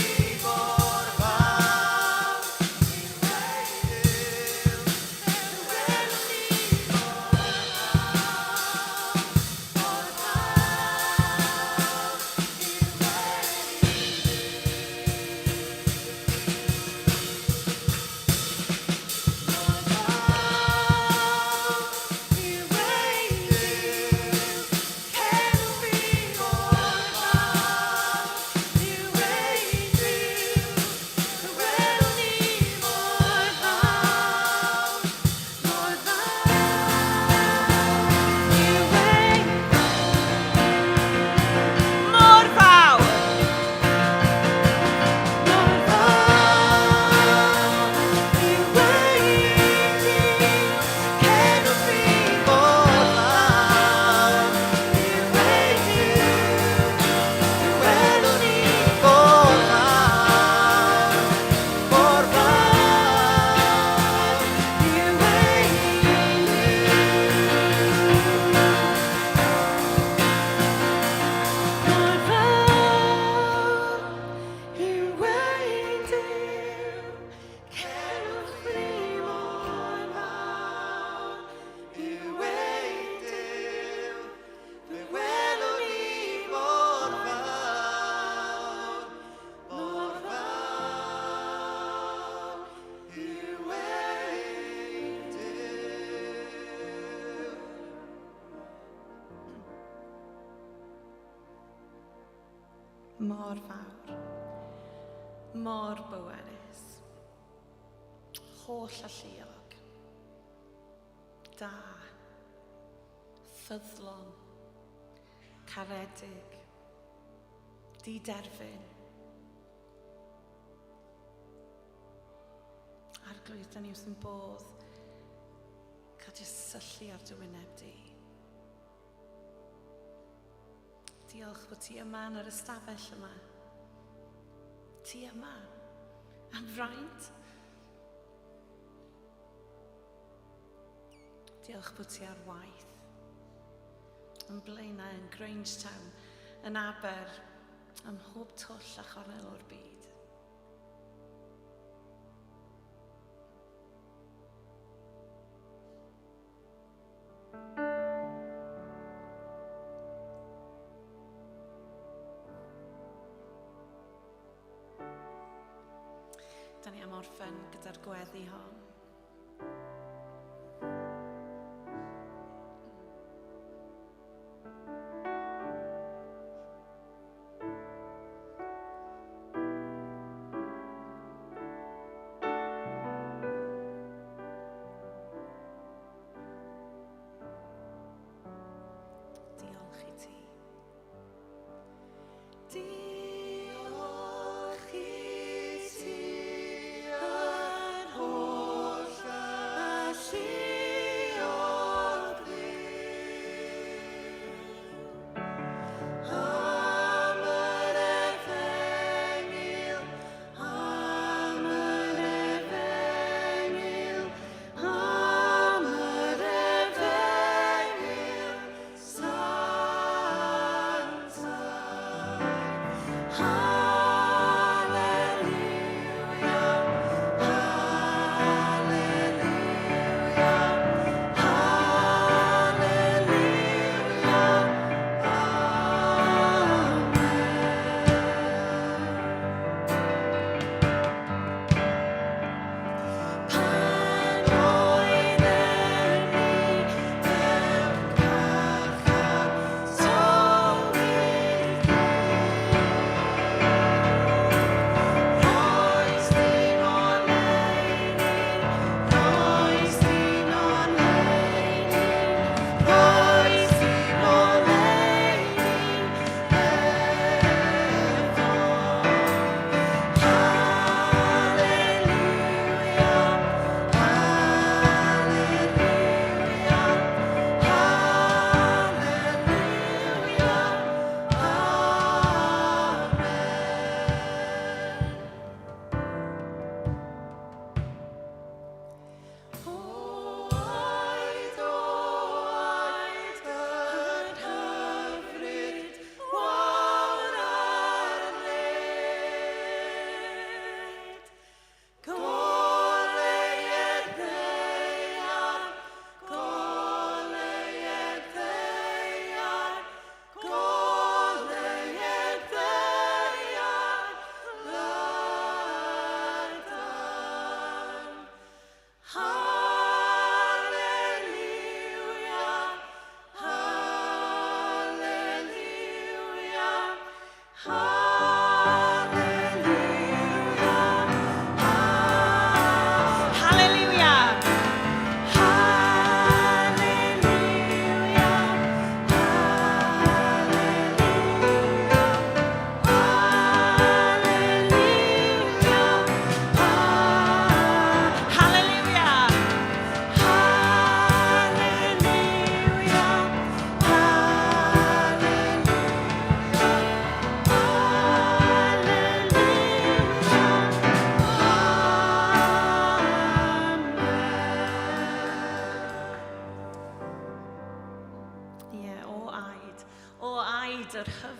mor fawr yw ein Duw, fe welwn ni mor fawr, mor fawr yw ein Mor fawr yw ein Duw, cenwch fi mor fawr yw ein Duw, fe welwn ni mor fawr, mor fawr yw ein Mor fawr. Mor fawr yw ein Duw, Cenwch fi mor fawr yw ein Duw, fe welwn ni mor fawr, mor fawr yw ein Mor fawr yw ein Duw, Cenwch fi mor fawr yw ein Duw, fe welwn ni mor fawr, mor fawr yw ein Duw. Mor fawr, mor bwerus, holl alluog, da, ffyddlon, caredig, diderfyn. Arglwydd, da ni wrth yn bodd cael jyst syllu ar dy wyneb di. Diolch bod ti yma yn yr ystafell yma. Ti yma. Am fraint. Diolch bod ti ar waith. Yn Blaenau, yn Grangetown, yn Aber, ym mhob twll a chornel o'r byd. Da ni am orffen gyda'r gweddi hon. Diolch i ti. Diolch i ti, yr holl alluog.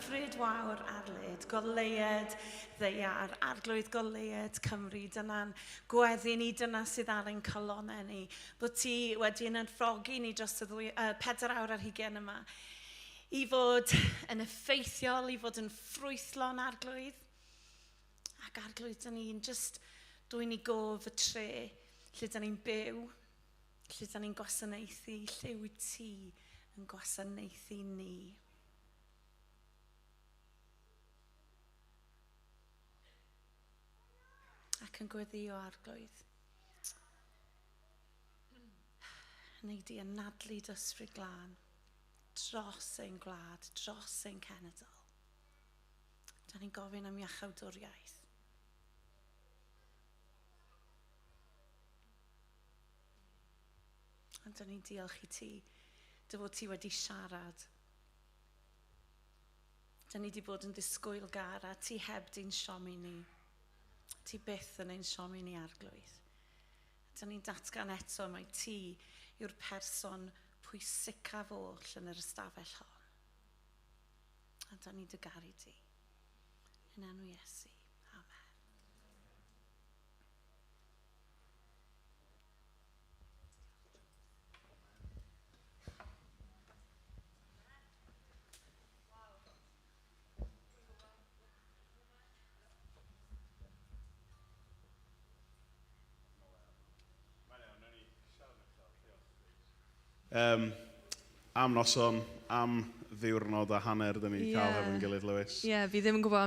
Hyfryd wawr ar led, goleued ddaear, arglwydd goleued Cymru, dyna'n gweddi ni, dyna sydd ar ein calonnau ni. Bod ti wedi yn ymffrogi ni dros y ddwy, 4 awr ar hugain yma, i fod yn effeithiol, i fod yn ffrwythlon arglwydd. Ac arglwydd, dyn ni'n just dwyn i gof y tre lle dyn ni'n byw, lle dyn ni'n gwasanaethu, lle wyt ti yn gwasanaethu ni. Ac yn gweddio arglwydd. Neu di anadlu dy ysbryd glân dros ein gwlad, dros ein cenedl. Da ni'n gofyn am iachawdwriaeth. Ond da ni'n diolch i ti, dy fod ti wedi siarad. Da ni wedi bod yn ddisgwylgar a ti heb di'n siomi ni. Ti byth yn ein siomi ni arglwydd. Da ni'n datgan eto mai ti yw'r person pwysicaf oll yn yr ystafell hon. A da ni'n dy garu di. Yn enw Iesu. Amen. Am noson, am ddiwrnod a hanner dyn ni wedi cael hefo'n gilydd, Lewis. Ie, yeah, fi ddim yn gwybod am